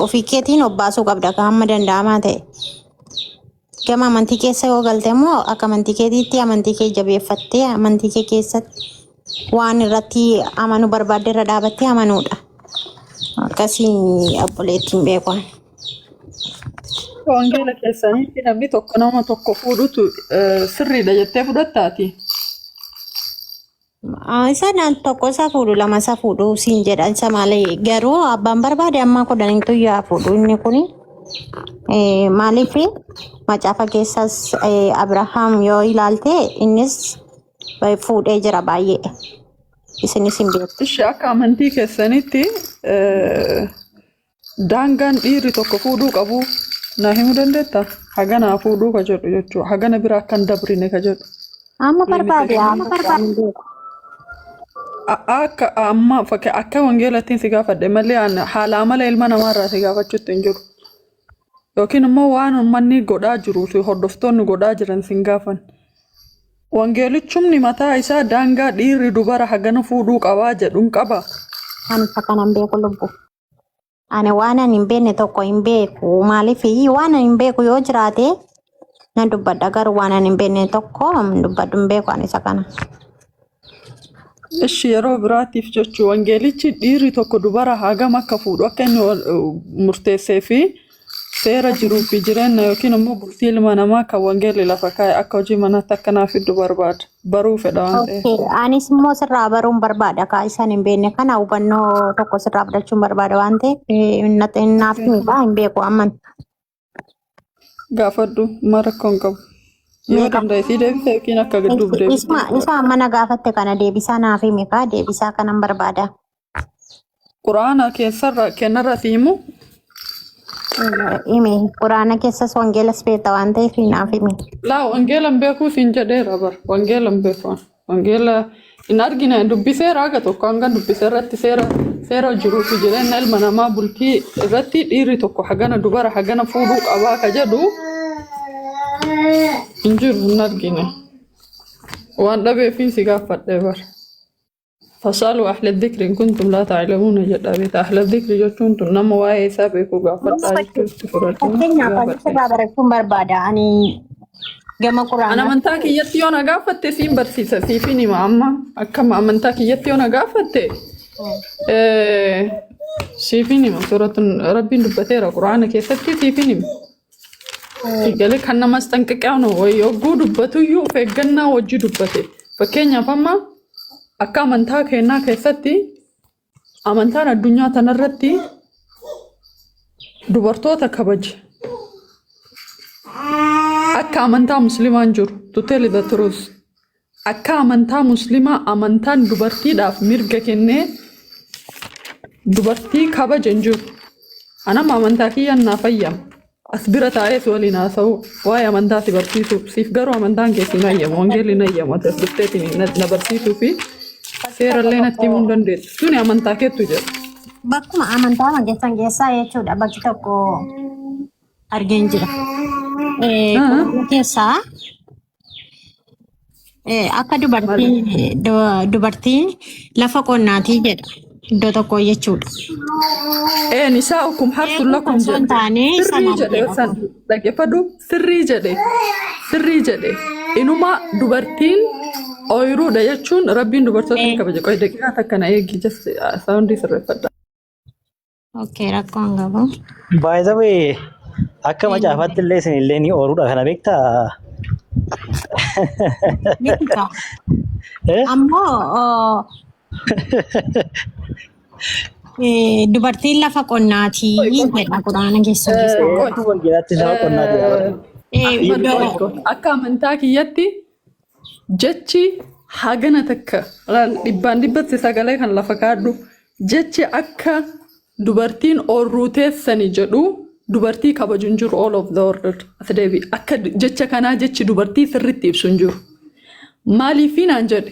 ofii keetiin of baasuu qabda kan hamma danda'amaa ta'e. Gama amantii keessa yoo galte immoo akka amantii keetiitti amantii kee jabeeffattee amantii kee keessatti waan irratti amanuu barbaadde irra dhaabattee amanuudha. Akkasii obboleettiin beeku. Wangeela keessanitti namni tokko nama tokko fuudhutu sirriidha jettee fudhattaati? Isa naan tokko isa fuudhu lama isa fuudhu siin jedha isa malee garuu abbaan barbaade amma kudhanitu yaa fuudhu inni kuni maaliif macaafa keessas Abrahaam yoo ilaalte innis fuudhee jira baay'ee isinis hin beektu. Ishi akka amantii keessanitti daangaan dhiirri tokko fuudhuu qabu naa himuu dandeettaa? Haganaa fuudhuu ka jedhu jechuudha. Hagana bira akka hin dabrine ka jedhu. Amma barbaade amma barbaade. Akka amma fakkii akka wangeelattiin si gaafadhe malee haala amala ilma namaarraa si gaafachuutti hin jiru. Yookiin immoo waan uummanni godhaa jiruu fi hordoftoonni godhaa jiran sin gaafan. Wangeelichumni mataa isaa daangaa dhiirri dubara hagana fuudhuu qabaa jedhuun qaba. Ani isa kana hin beeku lubbu. Ani waan ani hin beekne tokko hin beeku. Maaliif waan ani hin beeku yoo jiraate nan dubbadha, garuu waan ani hin beekne tokko hin dubbadhu, hin beeku ani isa kana. Ishi, yeroo biraatiif jechuu, wangeelichi dhiirri tokko dubara hagam akka fuudhu akka inni murteessee fi seera jiruu fi jireenya yookiin immoo bultii ilma namaa kan wangeelli lafa kaa'e akka hojii manaatti akka naaf fiddu barbaada. Baruu fedha waan ta'eef. Okay, anis immoo sirraa baruun barbaada. Kaa isaan hin beekne kana hubannoo tokko sirraa fudhachuun barbaada waan ta'eef naaf himi, hin beeku amman. Gaafadhu, ma rakkoo hin qabu. Yoo Meeqa? danda'e sii deebisa yookiin akka gidduuf deebisee. Isuma isa amma na gaafatte kana deebisaa naaf himi, kaa deebisaa kanan barbaada. Quraana keessarra kennarra si himu. Himi, quraana keessas wangeelas beekta waan ta'eef naaf himi. Laa, wangeela hin beekuu siin jedheera bar. Wangeela hin beeku. Wangeela hin argine, dubbiseera haga tokko, hanga dubbise irratti seera jiruu fi jireenya ilma namaa bultii irratti dhiirri tokko hagana dubara hagana fuudhuu qabaa ka jedhu hin jiru, hin argine. Waan dhabeefin si gaafadhe bar. فاسألوا أهل الذكر إن كنتم لا تعلمون jedha beekta. أهل الذكر jechuun tun nama waa'ee isaa beeku gaafadhaa jechuutti fudhadhu Fakkeenyaaf ani gaafadhe. sirraa barachuun barbaada. Ani gama An quraanaa amantaa kiyyatti yoo na gaafatte siin barsiisa, siifin hima. Amma akkama amantaa kiyyatti yoo na gaafatte siifin hima. Suuratun Rabbiin dubbateera Quraana keessatti, siifin hima. Galee kan namas xanqiqaa no yogguu dubbatuyyuu of eeggannaa wajji dubbate. Fakkeenyaaf amma akka amantaa keenyaa keessatti amantaan addunyaa tanarratti dubartoota kabaje. Akka amantaa musliimaan jiru, to tell the truth. Akka amantaa musliimaa amantaan dubartiidhaaf mirga kennee dubartii kabaje hin jiru. Anama amantaa kiyyaan naa fayyama. As bira taa'ees waliin haasa'u, waa'ee amantaa si barsiisu, siif garuu amantaan kee siin hayyamu, wangeelli hin hayyamu, ati as dhufteetiin na barsiisuu fi seerallee natti himuu hin dandeessu. Suni amantaa keettu jedha. Bakkuma amantaa keessan keessaa jechuudha, bakki tokko argeen jira. Quraana keessaa akka dubartiin lafa qonnaatii jedha iddoo tokko jechuudha. نساؤكم حرث Eeguu لكم osoo hin jedhe. taane Sirrii sana jedhe argeera. san dhaggeeffadhu, sirrii jedhe, sirrii jedhe. Inuma dubartiin ooyiruudha jechuun Rabbiin dubartoota ni kabaja. Qoy, daqiiqaa takka na eegi, just soundii sirreeffadha. Okay, rakkoo hin qabu. By the way, akka macaafaatti illee isin illee ni ooruudha, kana beektaa? Beektaa? Eh? Ammoo dubartiin lafa qonnaatii jedha quraana keessa keessa. Qoy. Akka wangeelaatti lafa qonnaa jedha. Ahmad, qoy. Akka amantaa kiyyatti jechi hagana takka laal, dhibbaan dhibbatti sagalee kan lafa kaadhu, jechi akka dubartiin oorruu teessani jedhu dubartii kabaju hin jiru all of the world. As deebi, akka jecha kanaa jechi dubartii sirriitti ibsu hin jiru. Maaliifii naan jedhe,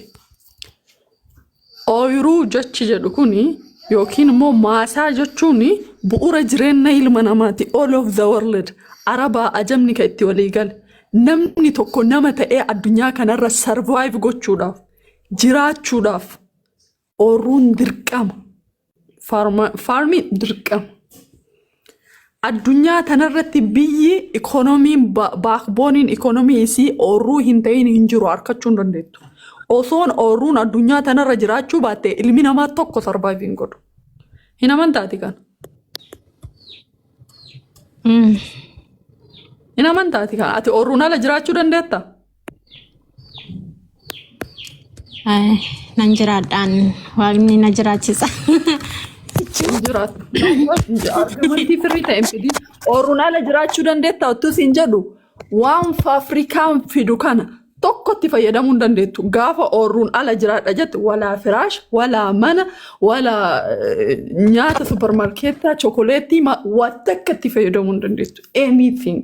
ooyiruu jechi jedhu kuni yookiin immoo maasaa jechuun bu'uura jireenya ilma namaati all of the world, arabaa ajamni kan itti walii gale. Namni tokko nama ta'ee addunyaa kanarra survive gochuudhaaf, jiraachuudhaaf ooyiruun dirqama, farmiin dirqama. Addunyaa tanarratti biyyi ikoonomiin, backboneiin ikoonomii isii ooyiruu hin ta'in hin jiru, harkachuu hin dandeettu. Osoon ooyiruun addunyaa tanarra jiraachuu baatte ilmi namaa tokko survive hin godhu. Hin amantaati kana? Hin amantaati kana? Ati ooyiruun ala jiraachuu dandeetta? Nan jiraadhaan, Waaqni na jiraachisa. Hin jiraattu. Argumentii sirrii ta'e hin fidin. Ooyiruun ala jiraachuu dandeetta otoo siin jedhu, waan faafrikaan fidu kana tokkotti fayyadamuu hin dandeettu. Gaafa ooyiruun ala jiraadha jettu, walaa firaash, walaa mana, walaa nyaata supermarketaa, chokoleettii, waan akka itti fayyadamuu hin dandeettu. Anything.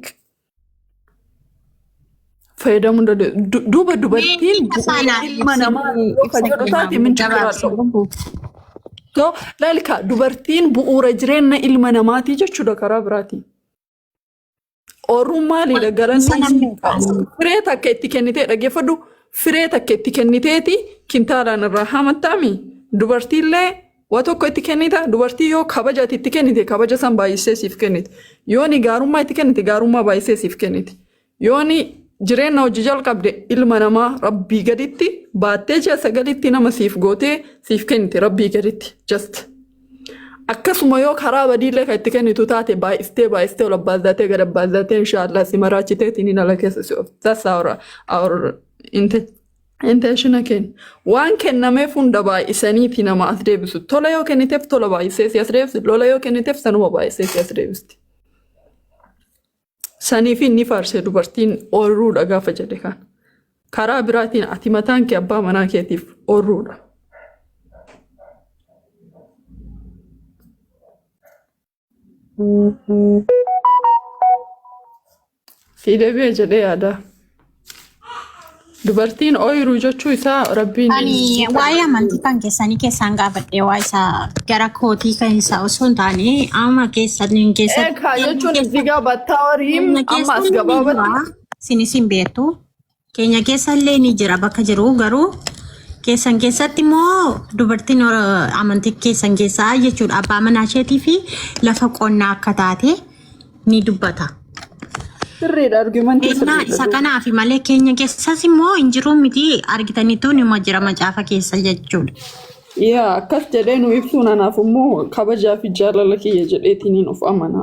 Fayyadamuu hin dandeettu. Duuba dubartiin bu'uura ilma namaa yoo ka jedhu taate min jiraadha. So, laalka, dubartiin bu'uura jireenya ilma namaati jechuudha karaa biraatiin. Ooyiruun maalidha? Galanni firee takka itti kennitee, dhaggeeffadhu, firee takka itti kenniteeti kintaalaan irraa hamattaami. Dubartiillee Waa tokko itti kennita, dubartii yoo kabaja ati itti kennite kabaja san baay'isee siif kenniti. Yooni gaarummaa itti kennite gaarummaa baay'isee siif kenniti. Yooni jireenya hojii jalqabde ilma namaa rabbii gaditti baattee ji'a 9tti nama siif gootee siif kenniti rabbii gaditti just. Akkasuma yoo karaa badiillee kan itti kennitu taate baay'istee baay'istee ol abbaazzaatee gad abbaazzaatee inshaallah si maraachiteetiin hin ala keessa si oofti. That's our intention keenya. Waan kennameef hunda baay'isaniiti nama as deebisu. Tola yoo kenniteef tola baay'isee si as deebisu. Lola yoo kenniteef sanuma baay'isee si as deebisti. Saniif inni faarsee dubartiin ooyiruudha gaafa jedhe kan. Karaa biraatiin ati mataan kee abbaa manaa keetiif ooyiruudha. Si deebi'e jedhee yaada. Dubartiin ooyiruu jechuu isaa rabbiin Ani waa'ee amantii kan keessanii keessaan gaafadhe waa isaa gara kootii kan isaa osoo hin taane amma keessaniin keessatti Eegaa jechuun እዚህ ጋር ባታወሪም keenya amma keessa as ni jira. gabaabatti Isinis hin beektu. Keenya keessa illee ni jira bakka jiru garuu keessan keessatti immoo dubartiin amantii keessan keessaa jechuudha abbaa manaa isheetii fi lafa qonnaa akka taate ni dubbata. Sirriidha, argumentii Kennaa sirriidha. isa kanaaf malee keenya keessas immoo hin jiru miti argitaniitu nima jira macaafa keessa jechuudha. Yaa akkas jedhee nu ibsuun anaaf immoo kabajaa fi jaalala kiyya jedheetiin of amana.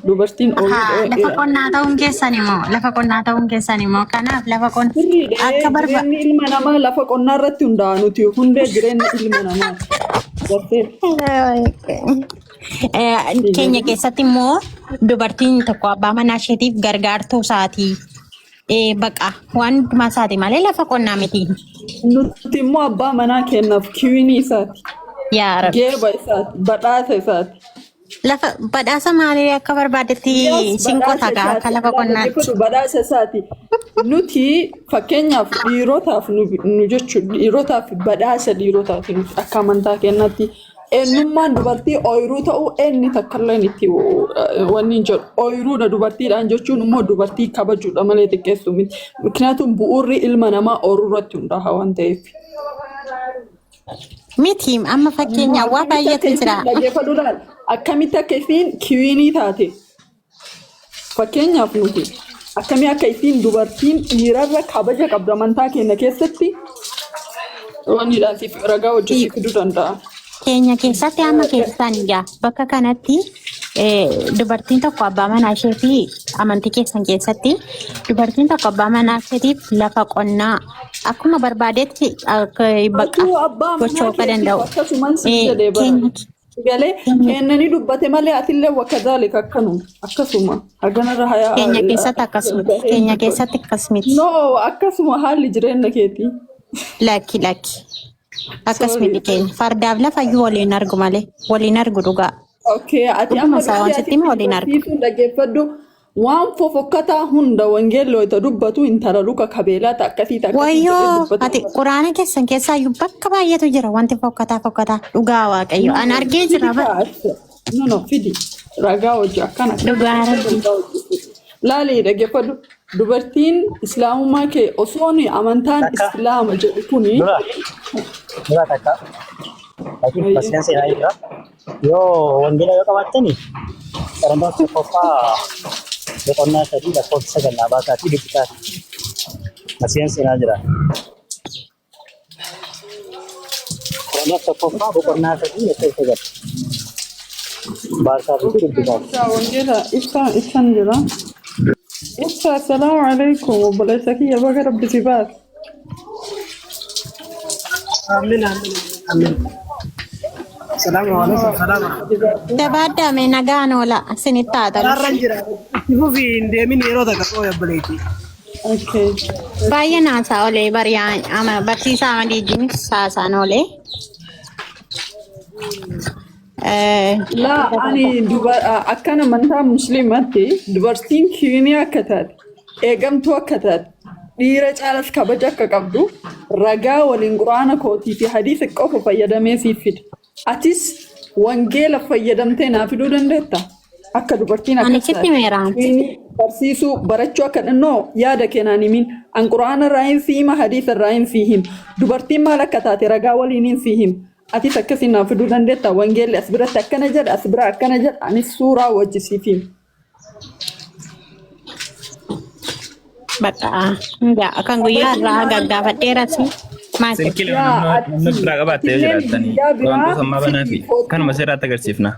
Dubartiin Haa, lafa qonnaa ta'uun keessan immoo lafa qonnaa ta'uun keessan immoo kanaaf lafa qonnaa Sirriidha. akka barba Jireenyi ilma namaa lafa qonnaa irratti hundaa'a, nuti hundee jireenya ilma namaa. Gartee? Keenya keessatti immoo dubartiin tokko abbaa manaa isheetiif gargaartuu isaati. Baqa waan hundumaa isaati malee lafa qonnaa miti. Nuti immoo abbaa manaa keenyaaf queenii isaati. Yaa Rabbi. Geeba isaati. Badhaasa isaati. Lafa badhaasa maalii akka barbaadetti Yes, siin badhaasa qota gaa akka isaati. lafa qonnaatti. Dhaggeeffatu, badhaasa isaati. Nuti fakkeenyaaf dhiirotaaf nu jechuun dhiirotaaf badhaasa dhiirotaati nuti akka amantaa keenyaatti. Eenyummaan dubartii ooyiruu ta'uu eenni takkallee itti wanni hin jedhu. Ooyiruudha dubartiidhaan jechuun immoo dubartii kabajuudha malee xiqqeessuu miti. ምክንያቱም bu'uurri ilma namaa ooyiruu irratti hundaa'a waan ta'eef. Miti amma fakkeenyaaf waa Akkamitti akka baay'eetu isiin jira. dhaggeeffadhu laal. Akkamitti akka isiin queenii taate. Fakkeenyaaf nuti akkamii akka isiin dubartiin dhiirarra kabaja qabdu amantaa keenya keessatti wanniidhaan siif ragaa hojjetii fiduu danda'a. Keenya keessatti amma keessaan gaa bakka kanatti dubartiin tokko abbaa manaa ishee fi amantii keessan keessatti dubartiin tokko abbaa manaa isheetiif lafa qonnaa akkuma barbaadetti akka bakka Atuu abbaa gochuu manaa akka keetiif danda'u. akkasumaan siin jedhee bara. Keenya Galee kennanii dubbate malee atillee wakazaalika akkanuma akkasuma haganarra hayaa. Keenya keessatti akkas miti. Keenya keessatti akkas miti. No, akkasuma haalli jireenya keetii. Lakki lakki. Akkas Sorry. miti keenya. Fardaaf lafa iyyuu waliin argu malee. Waliin argu dhugaa. Okay, ati Dhuguma amma isaa waan dhuftee sitti hime ati waliin argu. barsiisuun dhaggeeffadhu. Waan fofokkataa hunda wangeelli wayita dubbatu intala luka kabeelaa ta'a akkasii ta'a akkasii jedhee Wayyoo dubbata. ati quraana keessan keessaa iyyuu bakka baay'eetu jira wanti fokkataa fokkataa dhugaa waaqayyo an argee Fidi jira bara. kaasa. No, no, fidi. Ragaa hojii akkana. Dhugaa rabbi. Laalii dhaggeeffadhu. Dubartiin islaamummaa kee osoo ni amantaan Takka. islaama jedhu kuni Dura. Dura takka. Laakiin barsiisaan seenaa jira. Yoo wangeela yoo qabaattani Qorontoos 1ffaa boqonnaa 3 lakkoofsa 9 naa baasaatii dubbisaati. Barsiisaan seenaa jira. Qorontoos 1ffaa boqonnaa 3 lakkoofsa 9 baasaatii dubbisaati. Ibsaa wangeela ibsaan ibsaan jira. Ibsaa, assalaamu alaikum, obboleessa kiyya, baga rabbi si baase. Amin, amin, amin. Salaamu alaikum, salaam. Jabaadhaa mee nagaan oola isinitti haa tolu. Karaarra jira. Itti fufi hin deemin yeroo takka qooya obboleetti. Okay. Baay'ee naasaa olee bari'aa ama barsiisaa amadii wajjinis haasaan oolee. Laa ani akkan amantaa musliimaatti dubartiin queenii akka taate, eegamtuu akka taate, dhiira caalas kabaja akka qabdu ragaa waliin quraana kootii fi hadiisa qofa fayyadamee siif fida. Atis wangeela fayyadamtee naa fiduu dandeetta? Akka dubartiin Ani akkas sitti taate. meeraan. Queenii barsiisuu barachuu akka no yaada keenaan himin. An quraana irraa hin sii hima, hadiisa irraa hin sii hima. Dubartiin maal akka taate ragaa waliin hin sii hima. Atis akkasiin naaf fiduu dandeetta. Wangeelli as biratti akkana jedha, as bira akkana jedha. Anis suuraa wajji siif hima. Bakka hundaa kan guyyaa irraa gaggaafadheeras maal Silkii lama Yaa namni ati biraa qabaatte yoo atilleen jiraattanii guyyaa biraa wantoota ammaa banaa fi fidii kootu. kanuma seeraatti agarsiifna.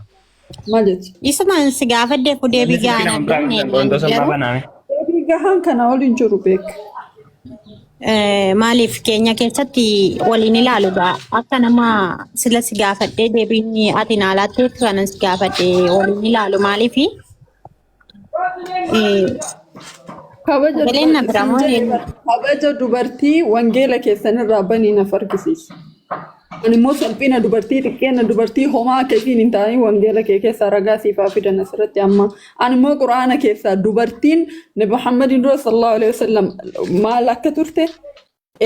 Maal jechi? Isumaan si gaafadheef Namni deebii silkii gahaan lama biraa arganne qabdan wantoota ammaa garuu banaame. Deebii gahaan kana ol hin jiru beek. maaliif keenya keessatti waliin ilaalu gaa akka nama sila si gaafadhee deebiin ati naa laatteef kanan si gaafadhe waliin ilaalu maaliif Kabaja sagaleen na dubartii bira siin moo jedhe eenyu? bar kabaja dubartii wangeela keessanirraa banii naf argisiisa. Ani immoo salphina dubartii xiqqeenna dubartii homaa akka isiin hin taa'in wangeela kee keessaa ragaa siif haa fidan asirratti amma. Ani immoo quraana keessaa dubartiin Nabi Muhammadiin dura sallallahu alaihi wasallam maal akka turte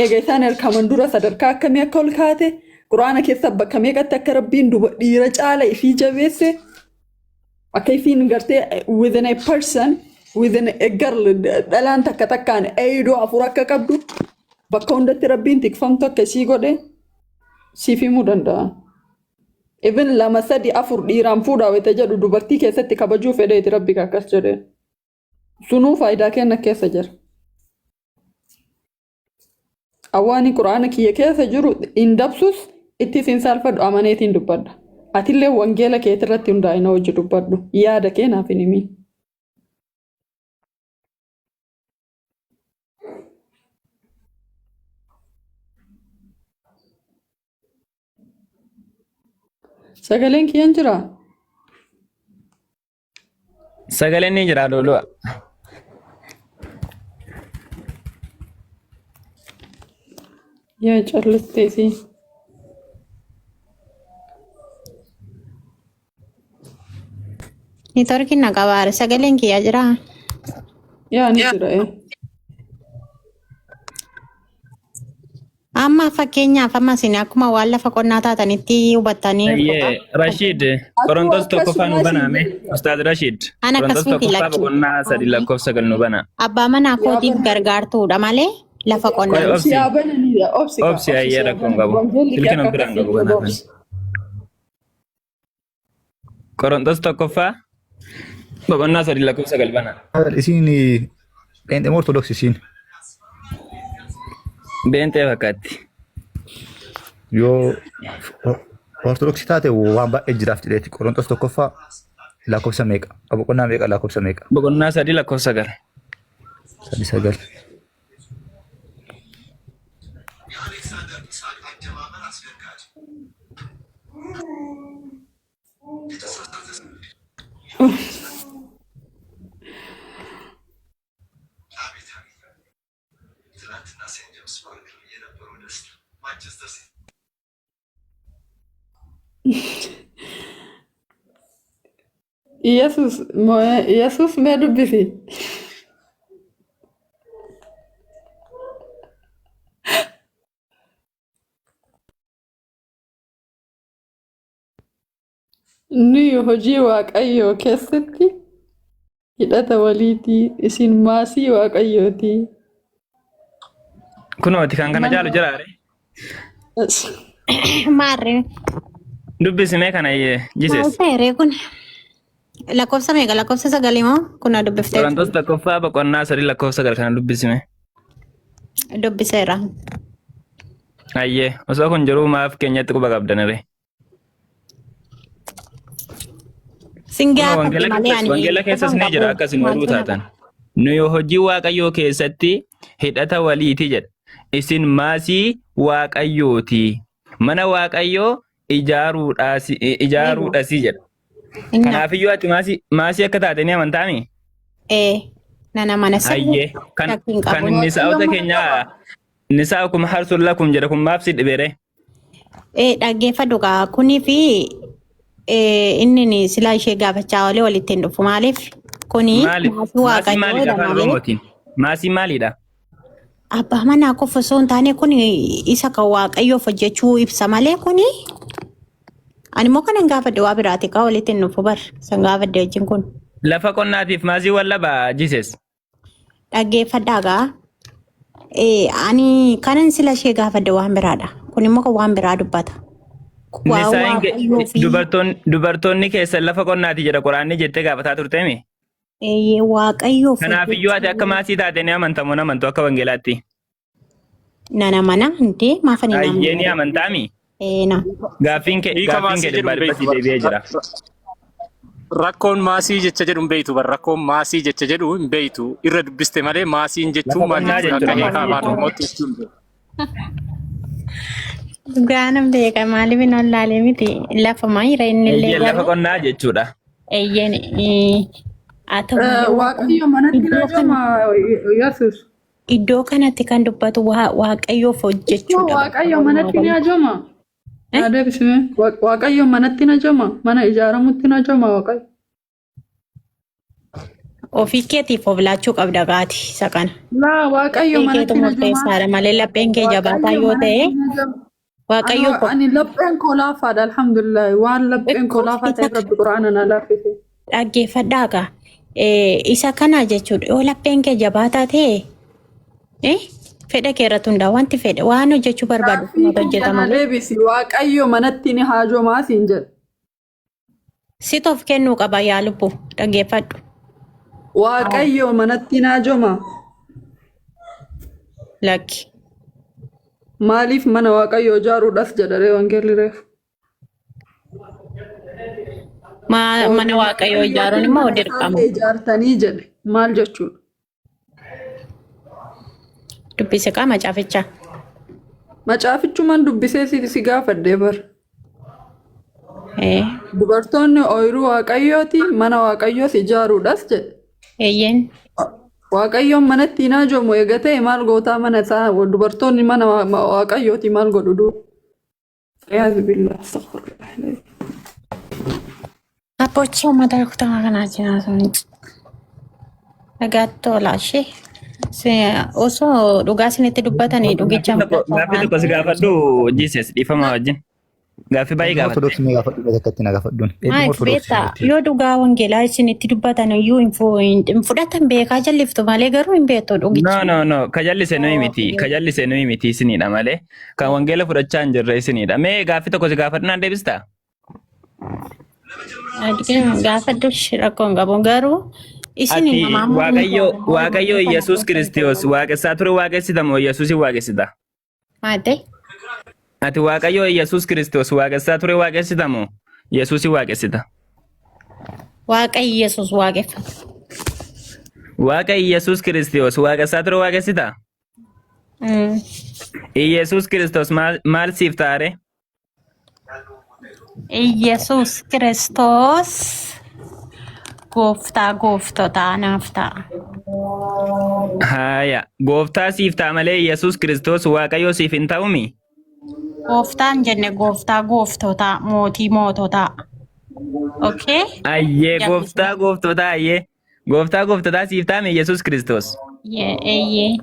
eega isaan erkaman dura sadarkaa akkamii akka ol kaate quraana keessa bakka meeqatti akka rabbiin dhiira caala ifii jabeesse akka isiin gartee within a person within a girl dhalaan takka takkaan eeydoo afur akka qabdu bakka hundatti rabbiin tikfamtu akka isii godhe siif himuu danda'a. Even lama sadi afur dhiiraan fuudhaa wayita jedhu dubartii keessatti kabajuu fedheeti rabbi akkas jedhe. Sunuu faayidaa kenna keessa jira. Awwaani quraana kiyya keessa jiru hin dabsus itti sin saalfadhu amaneetiin dubbadha. Atillee wangeela keetirratti hundaa'ina hojii dubbadhu. Yaada kee naaf hin himin. Sagaleen kiyyaan jiraa? Sagaleen ni jira lolu'a. Yaa callistee isiin. Neetworkiin na qabaara sagaleen kiyyaa jiraa? Yaa ni jira ee. Amma fakkeenyaaf amma isin akkuma waan lafa qonnaa taatanitti hubattanii Ayyee Rashiid Atuu Qorontos tokkoffaa nu akkasumas banaame. Ustaaz Rashiid Ana Qorontos akkasumatti tokkoffaa lakki. boqonnaa sadi lakkoofsa sagal nu bana. Abbaa manaa yaa kootiif bana. gargaartuudha malee lafa Qoy qonnaa miti. obsi Yaa bananiidha obsi kaa obsi obsi ayyee yaa rakkoon banan qabu. wangeelli kee Silkiin akka of biraan akkasii qabu hin kanaaf. obsi. Qorontos tokkoffaa boqonnaa sadi lakkoofsa sagal bana. Isiin pheenxee moo ortodoksii isiin? Beenxee fakkaatti. Yoo ortodoksii taate waan baay'ee jiraaf jedheeti. Qorontos tokkoffaa lakkoofsa meeqa? Boqonnaa meeqa lakkoofsa meeqa? Boqonnaa sadi lakkoofsa sagal. Sadi sagal. Yesus Yesus mee dubbisi. Nuyi hojii Waaqayyoo keessatti hidhata waliitii isin maasii Waaqayyooti. Kunooti kan kana Mana caalu jira are. Maarree. Dubbisimee kana Maal jises. ta'e kun? Lakkoofsa meeqa? Lakkoofsa sagalii moo? Kun dubbifteetu. Qorontos tokkoffaa boqonnaa sadii lakkoofsa sagal kana dubbisime. Dubbiseera. Ayyee osoo kun jiruu maaf keenyatti quba qabdan ree. Sin Kunoo gaafadhe wangeela malee keessas ani wangeela quba keessas hin ni jira qabu. akka isin horuu Maaltu na taatan. Nuyi hojii Waaqayyoo keessatti hidhata waliiti jedha. Isin maasii Waaqayyooti. Mana Waaqayyoo ijaaruudhaasi jedha. Inna Kanaafiyyuu ati maasii akka taate ni amantaami? ee nan amana sirri Hayyee kan shakkii hin kan qabu. Waaqayyo nisaa'ota mana keenyaa qaba. nisaa'ukum harsun lakum jedha kun maaf si dhibere? Ee dhaggeeffadhu gaa kunii fi inni ni silaa ishee gaafachaa oolee walitti hin dhufu maaliif kuni Maali? maasii Maasii waaqayyoo maalidha jedha afaan malee Oromootiin? Maasii maalidha? abbaa manaa qofa osoo hin taane kun isa kan waaqayyoof hojjechuu ibsa malee kuni ani immoo kanan gaafadhe waa biraati kaa walitti hin dhufu bar san gaafadhe wajjin kun Lafa qonnaatiif maasii wallabaa jises. dhaggeeffadhaa gaa ani kanan sila ishee gaafadhe waan biraadha kun immoo kan waan biraa dubbata. Waa Nisaa'in Waaqayyoo fi dubartoonni keessan lafa qonnaati jedha Quraanni jettee gaafataa turteemi. Eeyyee, Waaqayyoof Kanaafiyyuu ati akka hojjechuu maasii taate ni amantamoo hin amantu akka wangeelaatti? Nan amana hundee maafan hin Ayyee, ni amanne? amantaami? Eena. Gaaffiin kee Hiika gaaffiin maasii kee jedhu dhibbaa hin dhibbatti beektu deebi'ee jira. Rakkoon maasii jecha jedhu hin beektu bar rakkoon maasii jecha jedhu hin beektu irra dubbiste malee maasiin Lafa jechuun maal qonnaa jechuudha jechuudha akka hiika maasii afaan jechuun. Oromootti jechuu hin beektu. Dhugaa nan beeka, maaliif hin wallaalee miti, lafa maayira inni illee Eeyyee, lafa garuu qonnaa jechuudha. Eeyyeen, haa ta'u malee Waaqayyo manatti iddoo na kana jama Yesuus. Iddoo kanatti kan dubbatu Waaqayyoof hojjechuudha. Waaqayyo manatti ni ajama. Eh? Deebisime. Waaqayyo manatti na jama. Mana ijaaramutti na jama Waaqayyo. Ofii keetiif of laachuu qabda gaati isa kana. Laa, Waaqayyo Laphee keetu manatti na jama. murteessaadha malee lapheen kee jabaataa Waaqayyo yoo ta'e manatti na jama. Waaqayyo Ani lapheen koo laafaadha, alhamdulillah. Waan lapheen koo laafaa ta'eef Rabbi Quraana na laaffise. Dhaggeeffadhaa gaa. Isa kana jechuudha, yoo lapheen kee jabaataa ta'e fedha kee irratti hundaa wanti fedhe waan hojjechuu barbaadu Gaaffii ufumatu kiyya hojjeta na malee. deebisi. Waaqayyo manatti ni haajomaa siin jedhe. Situ of kennuu qaba yaa lubbu, dhaggeeffadhu. Waaqayyo manatti ni haajoma. Lakki. Maaliif mana Waaqayyoo ijaaruudhaaf jedha ree wangeelli reefu? Mana Waaqayyoo ijaaruun immoo dirqama. Ijaartanii jedhe maal jechuudha? Dubbise qaa macaafichaa. Macaafichumaan dubbisee si gaafadhee bar. Dubartoonni ooyiruu Waaqayyooti, mana Waaqayyoos ijaaruudhaaf jedhe. Eeyyeen. Waaqayyoon manatti hin haajomu eega ta'e maal gootaa mana isaa, dubartoonni mana Waaqayyooti maal godhu duuba? Iyaazu billah, astaghfirullah. Abbochii uummata kutaa kanaa jiran sun dhagaatti tola ishee. Osoo dhugaa isinitti dubbatanii dhugicha Gaaffii tokko si gaafadhu Jesus, dhiifama wajjin. Gaaffii baay'ee gaafatte. Ortodoksii mee gaafadhu, mee takkatti na gaafadhuun. Eenyu Maal Ortodoksii beektaa, irratti? yoo dhugaa wangeelaa isinitti dubbatan iyyuu hin fudhatan, beekaa jalliftu malee garuu hin beektu No, dhugicha. no, no. Ka jallise nuyi miti. Ka jallise nuyi miti, isinidha malee. Kan wangeela fudhachaa hin jirre isinidha. Mee gaaffii tokko si gaafadhu, naan deebistaa? Gaafadhu, rakkoo hin qabu, garuu isin Ati namaa ammoo Waaqayyo Yesuus Kiristoos waaqessaa ture waaqessita moo Yesuusin waaqessita? Maal ta'e? Ati Waaqayyo Yesuus Kiristoos waaqessaa ture waaqessita moo Yesuusin waaqessita? Waaqa Yesuus waaqeffata. Waaqa Yesuus Kiristoos waaqessaa ture waaqessita? Mm. Yesuus Kiristoos maal siif taare? Yesuus Kiristoos gooftaa gooftotaa naaf ta'a. Haaya, gooftaa siif ta'a malee Yesuus Kiristoos Waaqayyo siif hin ta'umi? Gooftaan jenne, gooftaa gooftotaa, mootii moototaa. Okay? Ayyee, gooftaa gooftotaa, ayyee. Gooftaa gooftotaa siif ta'ame Yesuus Kiristoos. Eeyyee.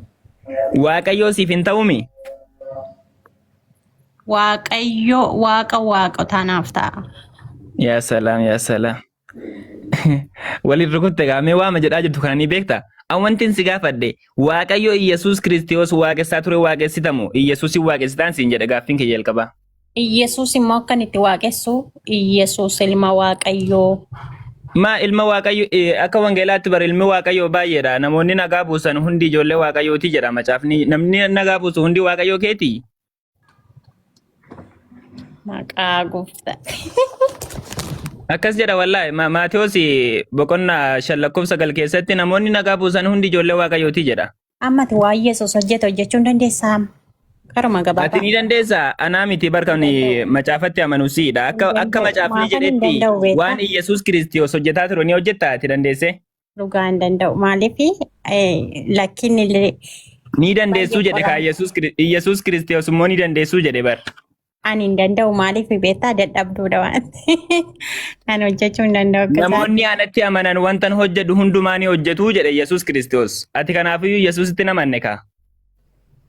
Waaqayyoo siif hin ta'umi? Waaqayyo waaqa waaqotaa naaf ta'a. Yaa salaam, yaa salaam. Waliin rukutte gaamee waama jedhaa jirtu kana ni beektaa? An wanti si gaafadhe, Waaqayyo Iyyasuus Kiristoos waaqessaa ture waaqessitamu Iyyasuusin waaqessitaan siin jedhe, gaaffiin kee jalqabaa. Iyyasuus immoo akkan itti waaqessu, Iyyasuus ilma Waaqayyoo. Ma ilma Waaqayyo akka wangeelaatti bara ilmi Waaqayyoo baay'eedha. Namoonni nagaa buusan hundi ijoollee Waaqayyooti jedha macaafni. Namni nagaa buusu hundi Waaqayyoo keetii? Maqaa gooftaa. Akkas jedha wallaahi, Maatewos boqonnaa 5 lakkoofsa 9 keessatti namoonni nagaa buusan hundi ijoollee Waaqayyooti jedha. Amma ati waan Yesuus hojjete hojjechuu hin dandeessaa? Karuma Ati gabaabaa. ni dandeessaa? Anaa miti barkan macaafatti amanu siidha. Akka macaafni Maafan hin jedhetti danda'u beektaa? waan Iyyasuus Kiristoos hojjetaa ture ni hojjettaa ati dandeessee? Dhugaa hin danda'u. Maaliif lakkiin illee Ni dandeessuu baay'ee jedhe kaa qorama. Iyyasuus Kiristoos immoo ni dandeessuu jedhe bar. Ani hin danda'u, maaliif beektaa, dadhabduudha waan ta'eef. Ani hojjechuu hin danda'u akka isaatti. Namoonni anatti amanan wantan hojjedhu hundumaa ni hojjetuu jedhe Yesuus Kiristoos. Ati kanaafiyyuu Yesuusitti hin amanne kaa.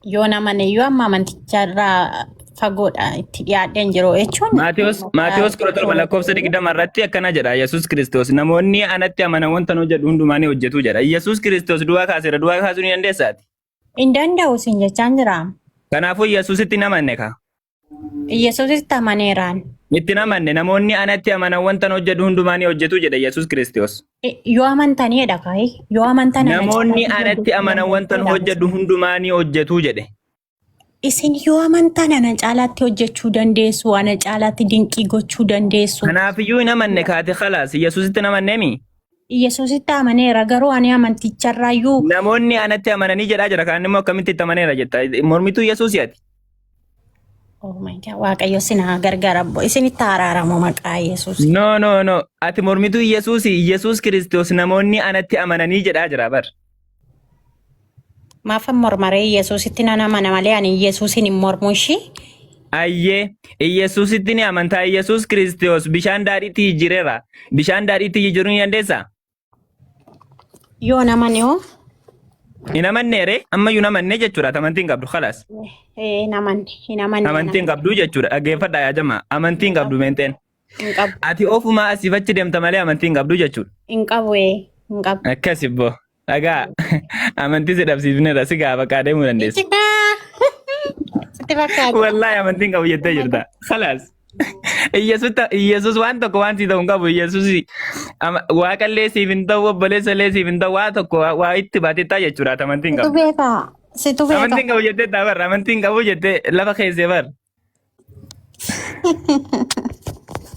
Yoo namane iyyuu amma amanticha irraa fagoodha, itti dhiyaadheen jiru jechuun. Maatewos 17 lakkoofsa 20 irratti akkana jedha Yesuus Kiristoos: namoonni anatti amanan wantan hojjedhu hundumaa ni hojjetuu jedha. Yesuus Kiristoos du'aa kaaseera, du'aa kaasuu ni dandeessaati? Hin danda'u siin jechaan jira. Kanaafuu Yesuusitti hin amanne kaa. Yesuusitti amaneeraan. Itti hin amanne namoonni anatti amanan wantan hojjedhu hundumaa ni hojjetu jedhe Yesuus Kiristoos. Yoo amantaniidha kaa'e. Yoo amantan ana Namoonni caalaatti anatti hojjechuu amanan wantan dandeessuudha. hojjedhu hundumaa ni hojjetu jedhe. Isin yoo amantan ana caalaatti hojjechuu dandeessu, ana caalaatti dinqii gochuu dandeessu. Kanaafiyyuu hin amanne kaate khalaas Yesuusitti hin amanneemi. Yesuusitti amaneera garuu ani amanticharraayyuu Namoonni anatti amananii jedhaa jira kaan immoo akkamitti itti amaneera jetta. Mormituu Yesuusi ati. Oh my God, Waaqayyo isin haa gargaara. Isinitti haa araaramu maqaa Yesuus. No, no, no. Ati mormituu Yesuusi. Yesuus Kiristoos namoonni anatti amananii jedhaa jira bar. Maafan mormaree Yesuusitti nan amana malee ani Yesuusin hin mormu ishii. Ayyee, Yesuusitti ni amantaa. Yesuus Kiristoos bishaan daadhiitti jijjiireera. Bishaan daadhiitti jijjiiruu ni dandeessaa? Yoo namane hoo? Hin amanneere ammayyuu hin amanne jechuudha. Ati amantii hin qabdu khalaas. Ee, hin amanne, hin amanne. Amantii hin qabdu jechuudha. Dhaggeeffadhaa yaa jamaa. Amantii hin qabdu meenxeen. Hin qabu. Ati ofumaa asiif achi deemta malee amantii hin qabdu jechuudha. Hin qabu ee, hin qabu. Akkas ibboo. Dhagaa amantii si dhabsiifneerra si gaa bakka deemuu dandeessa. Sitti fakkaata. Wallaahi amantii hin qabu jettee jirta. Khalaas. Iyyasuus waan tokko waan sii ta'u hin qabu. Iyyasuus waaqallee siif hin ta'u obboleessallee siif hin ta'u waa tokko waa itti baatettaa jechuudha. Ati amantii hin Situ qabdu. beekaa. Situ beekaa. Amantii hin qabu jettee taa bar amantii hin qabu jettee lafa keessee bar.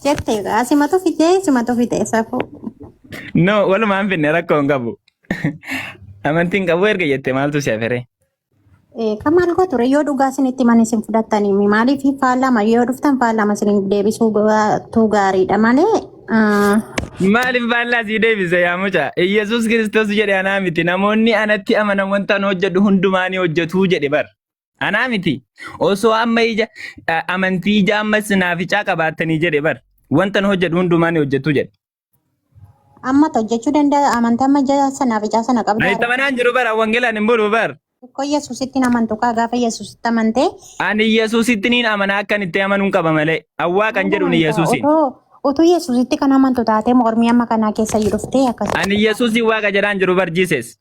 Jette egaa simatu fidee simatu fidee safuu. No walumaan finne rakkoo hin qabu. Amantii hin qabu erga jette maaltu si hafere? Kan maal gootu ree yoo dhugaa isinitti himan isin fudhattanii maaliif faallama yoo dhuftan faallama isin deebisuu tu gaariidha malee. Maaliif faallaa sii deebise yaa mucaa? Iyyasuus Kiristoos jedhe anaa miti. Namoonni anatti amanan wanta an hojjedhu hundumaa ni hojjetu jedhe bar. Anaa miti. Osoo amma ija amantii ija amma sinaaficaa qabaattanii jedhe bar. Wanta an hojjedhu hundumaa ni hojjetu jedhe. Amma hojjechuu danda'a amantaa amma ija sanaaf ijaa sana Ani qabdaa. itti amanaan jiru bara wangeelaan hin bulu bar. Xiqqoo Yesuusitti hin amantu kaa gaafa Yesuusitti amantee. Ani Yesuusitti niin amana akkan itti amanuun qaba malee. Awwaa kan jedhuun Yesuusin. Utuu Yesuusitti kan amantu taatee mormii amma kanaa keessa dhuftee akkas. Ani Yesuusin waaqa jedhaan jiru bar Jesus.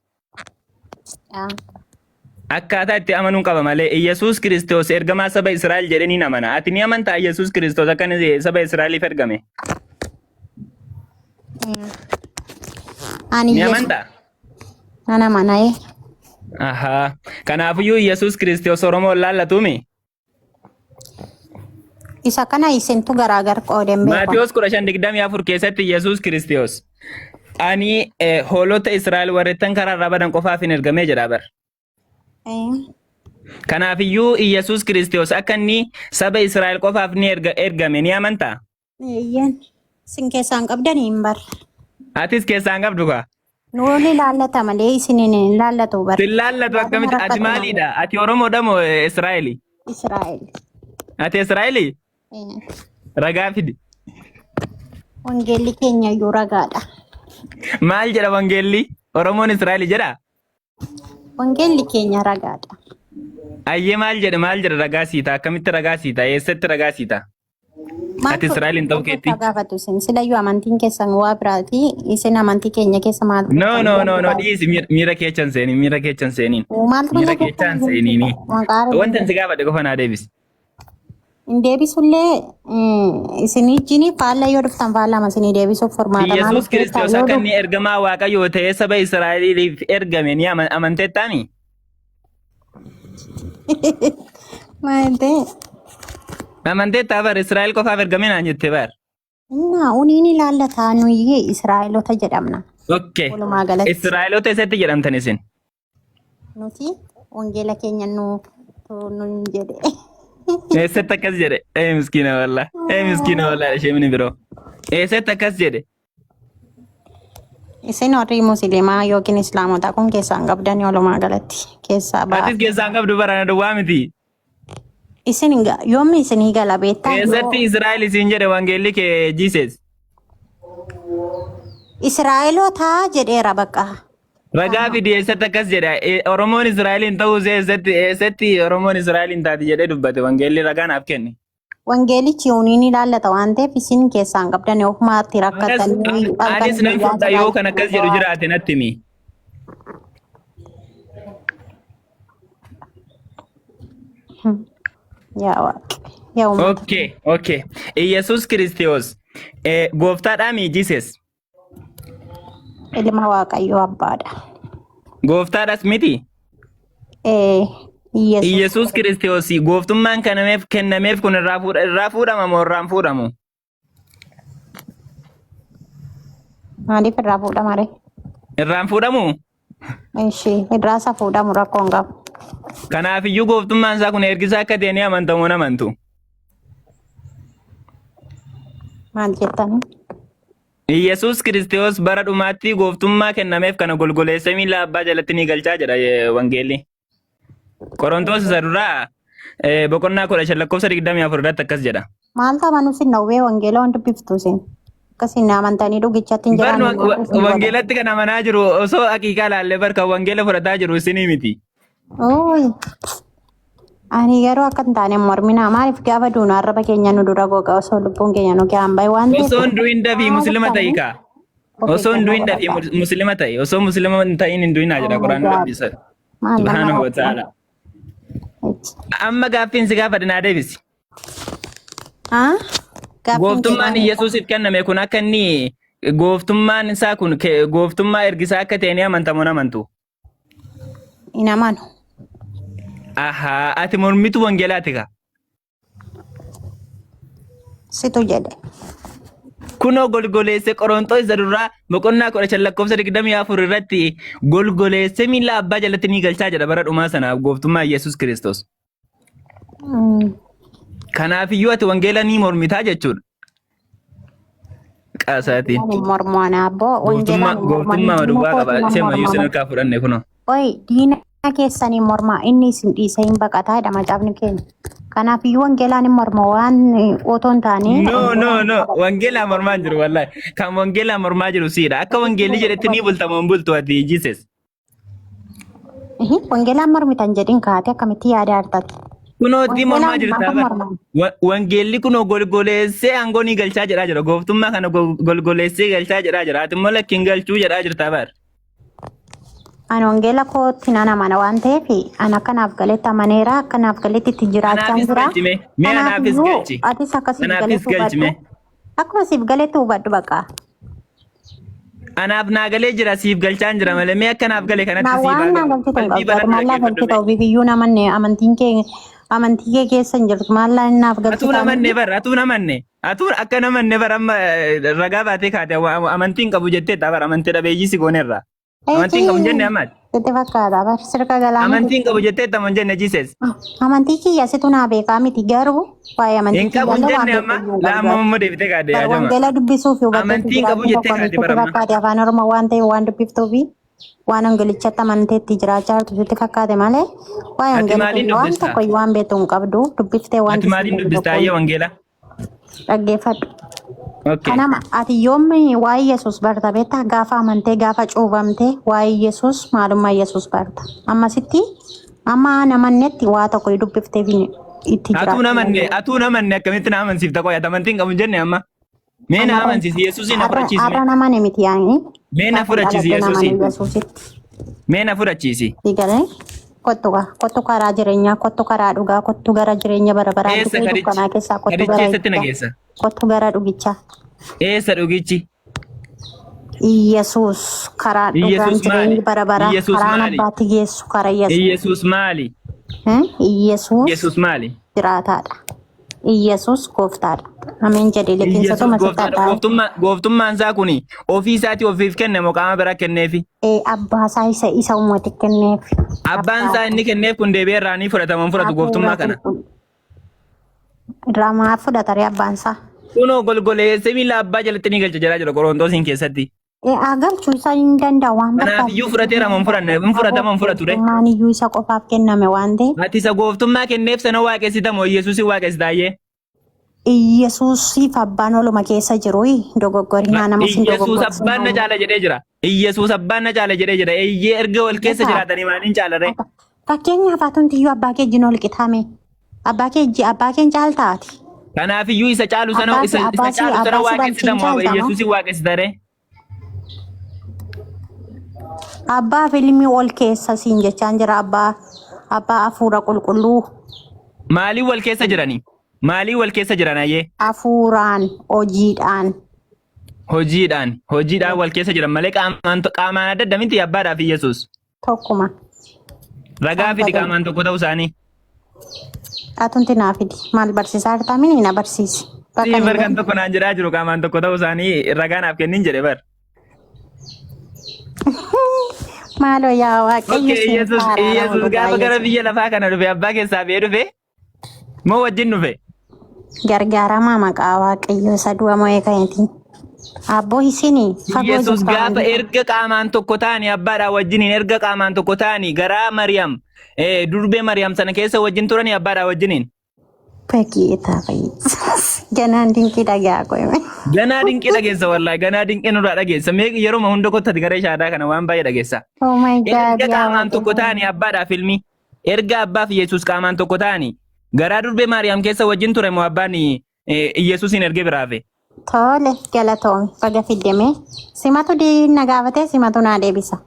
Akkaataa itti amanuun qaba malee Yesuus Kiristoos ergamaa saba Israa'el jedhee niin amana. Ati ni amantaa Yesuus Kiristoos akka inni saba Israa'eliif ergame? Ani Ni Yesuus amantaa? nan amana ee. Ahaa. Kanaafiyyuu Yesuus Kiristoos Oromoon laallatuumi? Isa kana isintu garaagar qoodeen beeku. Maatiyos 15:24 keessatti Yesuus Kiristoos ani hoolota Israa'el warreettan karaa irraa badan qofaaf hin ergamee jedha bar. Kanaafiyyuu Yesuus Kiristoos akka inni saba Israa'el qofaaf ni ergame ni amantaa? Eeyyeen. Isin keessaa hin qabdanii hin bar. Atis keessaa hin qabdu kaa? Nuun ilaallata malee isiniin hin ilaallatu bar. Sin laallatu akkamitti? Ati maaliidha? Ati Oromoodha moo Israa'eli? Israa'el. Ati Israa'eli? Ragaa fidi. Wangeelli keenya iyyuu ragaadha. Maal jedha wangeelli? Oromoon Israa'eli jedhaa? Wangeelli keenya ragaadha. Ayyee maal jedhe maal jedha ragaa sii ta'a? Akkamitti ragaa sii ta'a? Eessatti ragaa sii ta'a? Ati Israa'el hin ta'u keetti. Gaafatu isin silayyuu amantiin keessan waa biraati isin amantii keenya keessa maal No, no, no, no, dhiisi miira keechan seeniin, miira keechan seeniin. Maaltu Miira keechan seeniini. Wanta si gaafadhe qofa naa deebisi. Hin deebisullee isin wajjin faalla yoo dhuftan faallama isinii deebisuuf furmaata Yesuus maaliif beektaa Kiristoos yoo akka inni ergamaa Waaqayyoo ta'ee saba Israa'eliif ergame ni amanteettaami? Maal ta'e? Amanteettaa bar Israa'el qofaaf ergame naan jette bar. Innaa uniin ilaallataa nuyi Israa'eloota jedhamna. Okay. Walumaa galatti Israa'eloota eessatti jedhamtan isin? Nuti wangeela keenya nu nun jedhe. Eessatti akkas jedhe? Ee miskiina wallaa. Ee miskiina wallaa ishee mini biroo. Eessatti akkas jedhe? Isin warri musliimaa yookiin islaamotaa kun keessaa hin qabdani walumaa galatti keessaa ba'a. Atis keessaa hin qabdu barana duwwaa miti. Isin yoommi isinii gala beektaa? Eessatti Israa'el isin jedhe wangeelli kee Jesus? Israa'eloota jedheera bakka. Ragaa fidi eessatti akkas jedha. Oromoon Israa'eliin ta'uu ishee eessatti eessatti Oromoon Israa'eliin taati jedhee dubbate wangeelli ragaa naaf kenni. Wangeelichi uniin ilaallata waan ta'eef isin keessaa hin qabdan ofumaatti Anas rakkatanii halkan anis nan guyyaa fudha yoo kan akkas jedhu jiraate natti himi. Yaa Waaqi. Yaa uummata. Okay. Iyyasuus Kiristoos gooftaadhaa mii Jesus? Ilma Waaqayyoo abbaadha. Gooftaadhas miti? Ee, Iyyasuus. Iyyasuus Kiristoos gooftummaan kennameef kun irraa fuudhama moo irraa hin fuudhamu? Maaliif irraa fuudhama ree? Irraa hin fuudhamu? Ishee irraa isa fuudhamu rakkoo hin qabu. Kanaafiyyuu gooftummaan isaa kun ergisaa akka ta'e ni amantamu hin amantu? Maal jettanii? Iyyasuus Kiristoos bara dhumaatti gooftummaa kennameef kana golgoleessee miila abbaa jalatti ni galchaa jedha wangeelli. Qorontoos isa duraa boqonnaa 15 lakkoofsa 24 irratti akkas jedha. Maal tamanuu sin dhowwee wangeela waan dubbiftu isin? Akkasiin amantanii dhugichatti hin Bar jiraanne maaltu isin godha? Wangeelatti kan amanaa jiru osoo haqiiqaa laallee bar kan wangeela fudhataa jiru isinii miti. Ooyi. Ani garuu akka hin taane morminaa maaliif gaafa duunu arraba keenya nu dura goga osoo lubbuun keenya nu gahaan bahe waan ta'eef Osoo hin du'in dafii muslima ta'i kaa. of Osoo hin eeggannoo du'in dafii godhadhaa. muslima ta'i. Osoo muslima hin ta'in hin du'inaa jedha Oh my Quraanni God. Rabbi isa. Maal nama Subhaanahu wa rakkisa. ta'ala. Amma gaaffiin si gaafadhe naa deebisi. Ah? Gaaffiin kee Gooftummaan maal? Iyyasuusiif kenname kun akka inni gooftummaan isaa kun gooftummaa ergisaa akka ta'e ni amantamoo hin amantu? Hin amanu. Ahaa, ati mormitu wangeelaati kaa. Situ jedhe. Kunoo golgoleesse Qoronxoo isa duraa boqonnaa 15 lakkoofsa 24 irratti golgoleesse miila abbaa jalatti ni galchaa jedha bara dhumaa sanaaf gooftummaa Yesuus Kiristoos. Kanaafiyyuu ati wangeela ni mormitaa jechuudha. Qaasaatiin. Mormu ana abboo Gooftummaa wangeelaan hin morman gooftummaa diina duwwaa qaba. kootiin Ishee mayyuu morma isin harkaa fudhanne kunoo. Oi diina keessanii morma inni isin dhiisee hin baqataa jedha macaafni keenya. Kanaaf iyyuu wangeelaan hin morma waan otoo hin taane No, no, wangeelaan no. Wangeelaa mormaa hin jiru wallahi. Kan wangeelaa mormaa jiru siidha. Akka wangeelli jedhetti ni bulta moo hin bultu ati Jesus? Wangeelaan mormitan jedhin kaate akkamitti yaada artati? Kunootti mormaa Wangeelaan jirta maaf bar. morman? Wangeelli kunoo golgoleessee aangoo ni galchaa jedhaa jira. Gooftummaa kana golgoleessee galchaa jedhaa jira. Ati immoo lakki hin galchuu jedhaa jirta bar. Ani wangeela kootti nan amana waan ta'eef ani akkanaaf galetti amaneera akkanaaf galetti itti jiraachaa Anaafis jira. galchi mee. Mee Kanaaf anaafis iyyuu galchi. atis akkasiif Anaafis galetti galchi hubadhu. mee. Akkuma siif galetti hubadhu bakka. Anaaf naa galee jira siif galchaan jira malee mee akka naaf gale kanatti Na siif haa waan naa galu. galchitu hin Qalbii qabdu. Ati banadhu maal naa dhaggeeffadhu galchita mee. ofiif iyyuu namanne amantiin kee amantii kee keessa hin jirtu. Maal naaf Atuu galchita namanne bar atuu namanne atuu akka namanne bar amma ragaa baatee kaate amantii hin qabu jetteetta bar amantii dhabeeyyii si goonerra. Amantii hin qabu hin jenne ammaati. Sitti fakkaata bar sirka galaana. Amantii hin qabu jetteetta moo hin jenne Jesus? Amantii kiyya situ naa beekaa miti garuu waa'ee amantii Hin qabu hin kiyya jenne waan amma beeku hin laammoo qabdu. immoo deebitee kaate Bar yaa jama. wangeela dubbisuu fi hubachuuf Amantii hin qabu jiraachuun jettee tokko kaate miti bara sitti amma. fakkaate afaan oromoo waan ta'eef waan dubbiftuu fi waan wangeelichatti amanteetti jiraachaa jirtu sitti fakkaate malee waa'ee Ati wangeela maaliin kun waan dubbista? tokko waan beektu hin qabdu dubbiftee waan Ati maaliin dubbista ayyee wangeela? dhaggeeffadhu. Okay. Kanama ati yoommi waa'ee Yesuus barta beektaa gaafa amantee gaafa cuubamtee waa'ee Yesuus maalummaa Yesuus barta. Ammasitti amma namannetti waa tokko dubbiftee fi itti Atuu jiraachuu namanne dandeessa. atuu namanne akkamitti na amansiifta qoy ati amantii hin qabu hin jenne amma. Mee na amansiisi Yesuusiin na fudhachiisi mee. Har'a namane miti yaani. Mee na Gaafa fudhachiisi dhaladhe namane Yesuusiin. Yesuusitti. Mee na fudhachiisi. Sigalee kottu gaa kottu karaa jireenyaa kottu karaa dhugaa kottu gara jireenya bara baraa Eessa dhufee karichi? dukkanaa keessaa kottu Karichi gara eessatti na ibsaa geessa? kottu gara dhugichaa. Eessa dhugichi? Iyyasuus karaa dhugaan Iyyasuus maali? jireenyi bara baraa Iyyasuus karaan maali? abbaatti geessu kara Iyyasuus. Iyyasuus maali? Iyyasuus Iyyasuus maali? jiraataadha. Iyyasuus gooftaadha. Ameen jedhe Iyyasuus liqeensatuma sitti gooftaadha. addaa. Gooftummaan isaa kuni ofii isaatii ofiif kenne moo qaama biraa kenneefi? Abbaa isaa isa uummate kenneef. Abbaan isaa inni kenneef kun deebi'ee irraa ni fudhatama hin fudhatu gooftummaa kana. Irraa maa fudhata ree abbaan isaa? Kunoo golgoleessee miila abbaa jalatti ni galcha jedhaa jira Qorontoosiin keessatti. Galchuu isaa hin danda'u waan Kanaaf iyyuu fudhateera moo hin fudhanne? Hin fudhatama hin fudhatu ree? Gooftummaan iyyuu isa qofaaf kenname waan ta'eef. Ati isa gooftummaa kenneef sana waaqessita moo Iyyasuusin waaqessita ayyee? Iyyasuusiif abbaan oluma keessa jiru dogoggorinaa nama sin Iyyasuus abbaan na dogoggorsinaa. caala jedhee jira. Iyyasuus abbaan na caala jedhee jira. Eeyyee erga wal keessa jiraatanii maaliin caala ree? Fakkeenyaaf atumti iyyuu abbaa kee wajjin ol qixaame. Abbaa kee abbaa kee caalta ati. Kanaaf iyyuu isa caalu sana Abbaa isa si isa abbaa si caalu sana abbaa si waaqessita balchiin moo caalta moo? Iyyasuusin waaqessita ree? Abbaa fi ilmi ol keessa siin jechaan jira abbaa abbaa hafuura qulqulluu. Maaliin wal keessa jiranii? Maalii wal keessa jiran ayyee? Hafuuraan, hojiidhaan. Hojiidhaan. Hojiidhaan wal keessa jiran malee qaamaan qaamaan adda adda miti abbaadhaa fi Yesuus. Tokkuma. Ragaa fidi Saanfadhan. qaamaan tokko ta'uu isaanii. Atunti naa fidi. Maal barsiisaa jirta mini na barsiisi. Bakka Siin hin bar kan beekne. tokko naan jedhaa jiru qaamaan tokko ta'uu isaanii ragaa naaf kennin jedhe bar. Maaloo yaa Waaqayyo Okay, siin Yesuus faaraara Yesuus dhugaa gaafa gara Yesuus. biyya lafaa kana dhufe abbaa keessaa ba'ee dhufe moo wajjin dhufe? Gargaaramaa maqaa Waaqayyoo isa du'a mo'ee ka'eetiin. Abboo isin fagoo Yesuus jirtu gaafa amantii. erga qaamaan tokko ta'anii abbaadhaa wajjiniin erga qaamaan tokko ta'anii garaa Mariyam durbee Mariyam sana keessa wajjin turanii abbaadhaa wajjiniin. Bageetaa fayyisuus. Ganaan dinqii dhagaa qoyme. Ganaa dinqii dhageessa wallaahi ganaa dinqii nurraa dhageessa mee yeroo hunda kottati gara shaadaa kana waan baay'ee dhageessa. Oh my God Erga yaa qaamaan tokko Waaqayyo. ta'anii abbaadhaaf ilmi erga abbaaf Yesuus qaamaan tokko ta'anii garaa durbee Maariyaam keessa wajjin ture moo abbaan Yesuusin ergee biraa hafe. Tole galatoomi baga fiddeme. Simatu na gaafate simatu naa deebisa.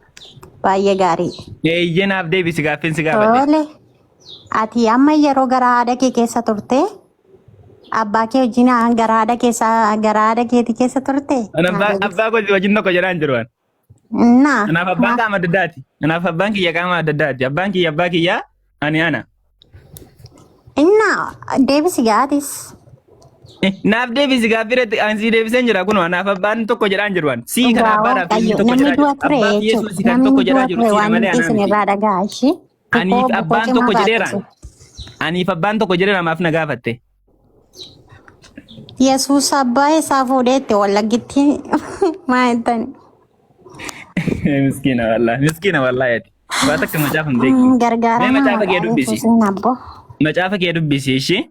Baay'ee gaarii. Eeyyee naaf deebisi gaaffiin si gaafadhe. Tole ati amma yeroo gara haadha kee keessa turte abbaa kee wajjin gara haadha keessa gara haadha keetii keessa turte Ani naa abbaa deebisi. abbaa koo wajjin tokko jedhaan jiru ani. Naa Anaaf abbaan maaf qaama adda addaati. Anaaf abbaan kiyya qaama adda addaati. Abbaan kiyya abbaa kiyya ani ana. Innaa deebisi gaatis. Naaf deebisi gaaffii irratti ani sii deebiseen jira kunoo anaaf abbaan tokko jedhaan jiru ani. Sii kana Dhugaa abbaadhaaf ilmi Waaqayyo tokko namni jedhaa du'a jiru. ture Abbaaf jechuudha. Yesuus kan Namni tokko du'a jedhaa jiru ture siidha waan malee nuti anaa isin miti. irraa dhagaa ishee. Bukoo Aniif bukoo abbaan cimaa tokko baattu. jedheeraan. Aniif abbaan tokko jedheera maaf na gaafatte. Yesuus abbaa isaa fuudhee itti wallaggitti maa jettani? Miskiina wallaahi miskiina wallaahi ati. Waa takka macaafa hin beektu. Mee Gargaaramaa macaafa kee maqaa dubbisi. Yesuusiin abboo. Macaafa kee dubbisi ishii.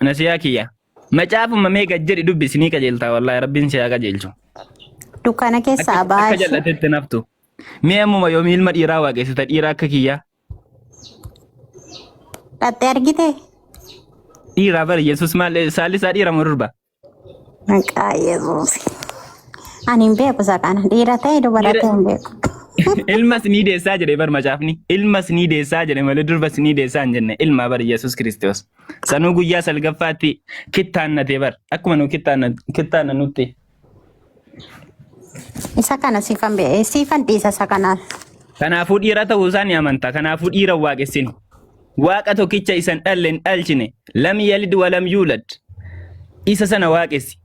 Nasiyaa kiyya. Macaafuma mee gad jedhi dubbisi ni qajeelta wallaahi rabbiin si haa qajeelchu. Dukkana keessaa Akka ba'aa akka ishee. jal'atetti naftu. Mee ammuma yoomii ilma dhiiraa waaqessita dhiira akka kiyyaa. Dhattee argite? Dhiiraa bari Yesuus maal saalli isaa dhiira moo durba? Maqaa Yesuus. Ani hin beeku isa kana. Dhiira ta'e dubara Dhiira ta'e hin beeku. ilmas ni deessaa jedhe bar macaafni. Ilmas ni deessaa jedhe malee durbas ni deessaa hin jenne ilmaa bar Yesuus Kiristoos. Sanuu guyyaa salgaffaatti kittaannate bar akkuma nu kittaannanutti. Isa kana siifan beeku. Siifan dhiisa isa kana. Kanaafuu dhiira ta'uu isaa ni amanta. Kanaafuu dhiira hin waaqessini. Waaqa tokkicha isan dhalle hin dhalchine. Lam yalid walam yuulad. Isa sana waaqessi.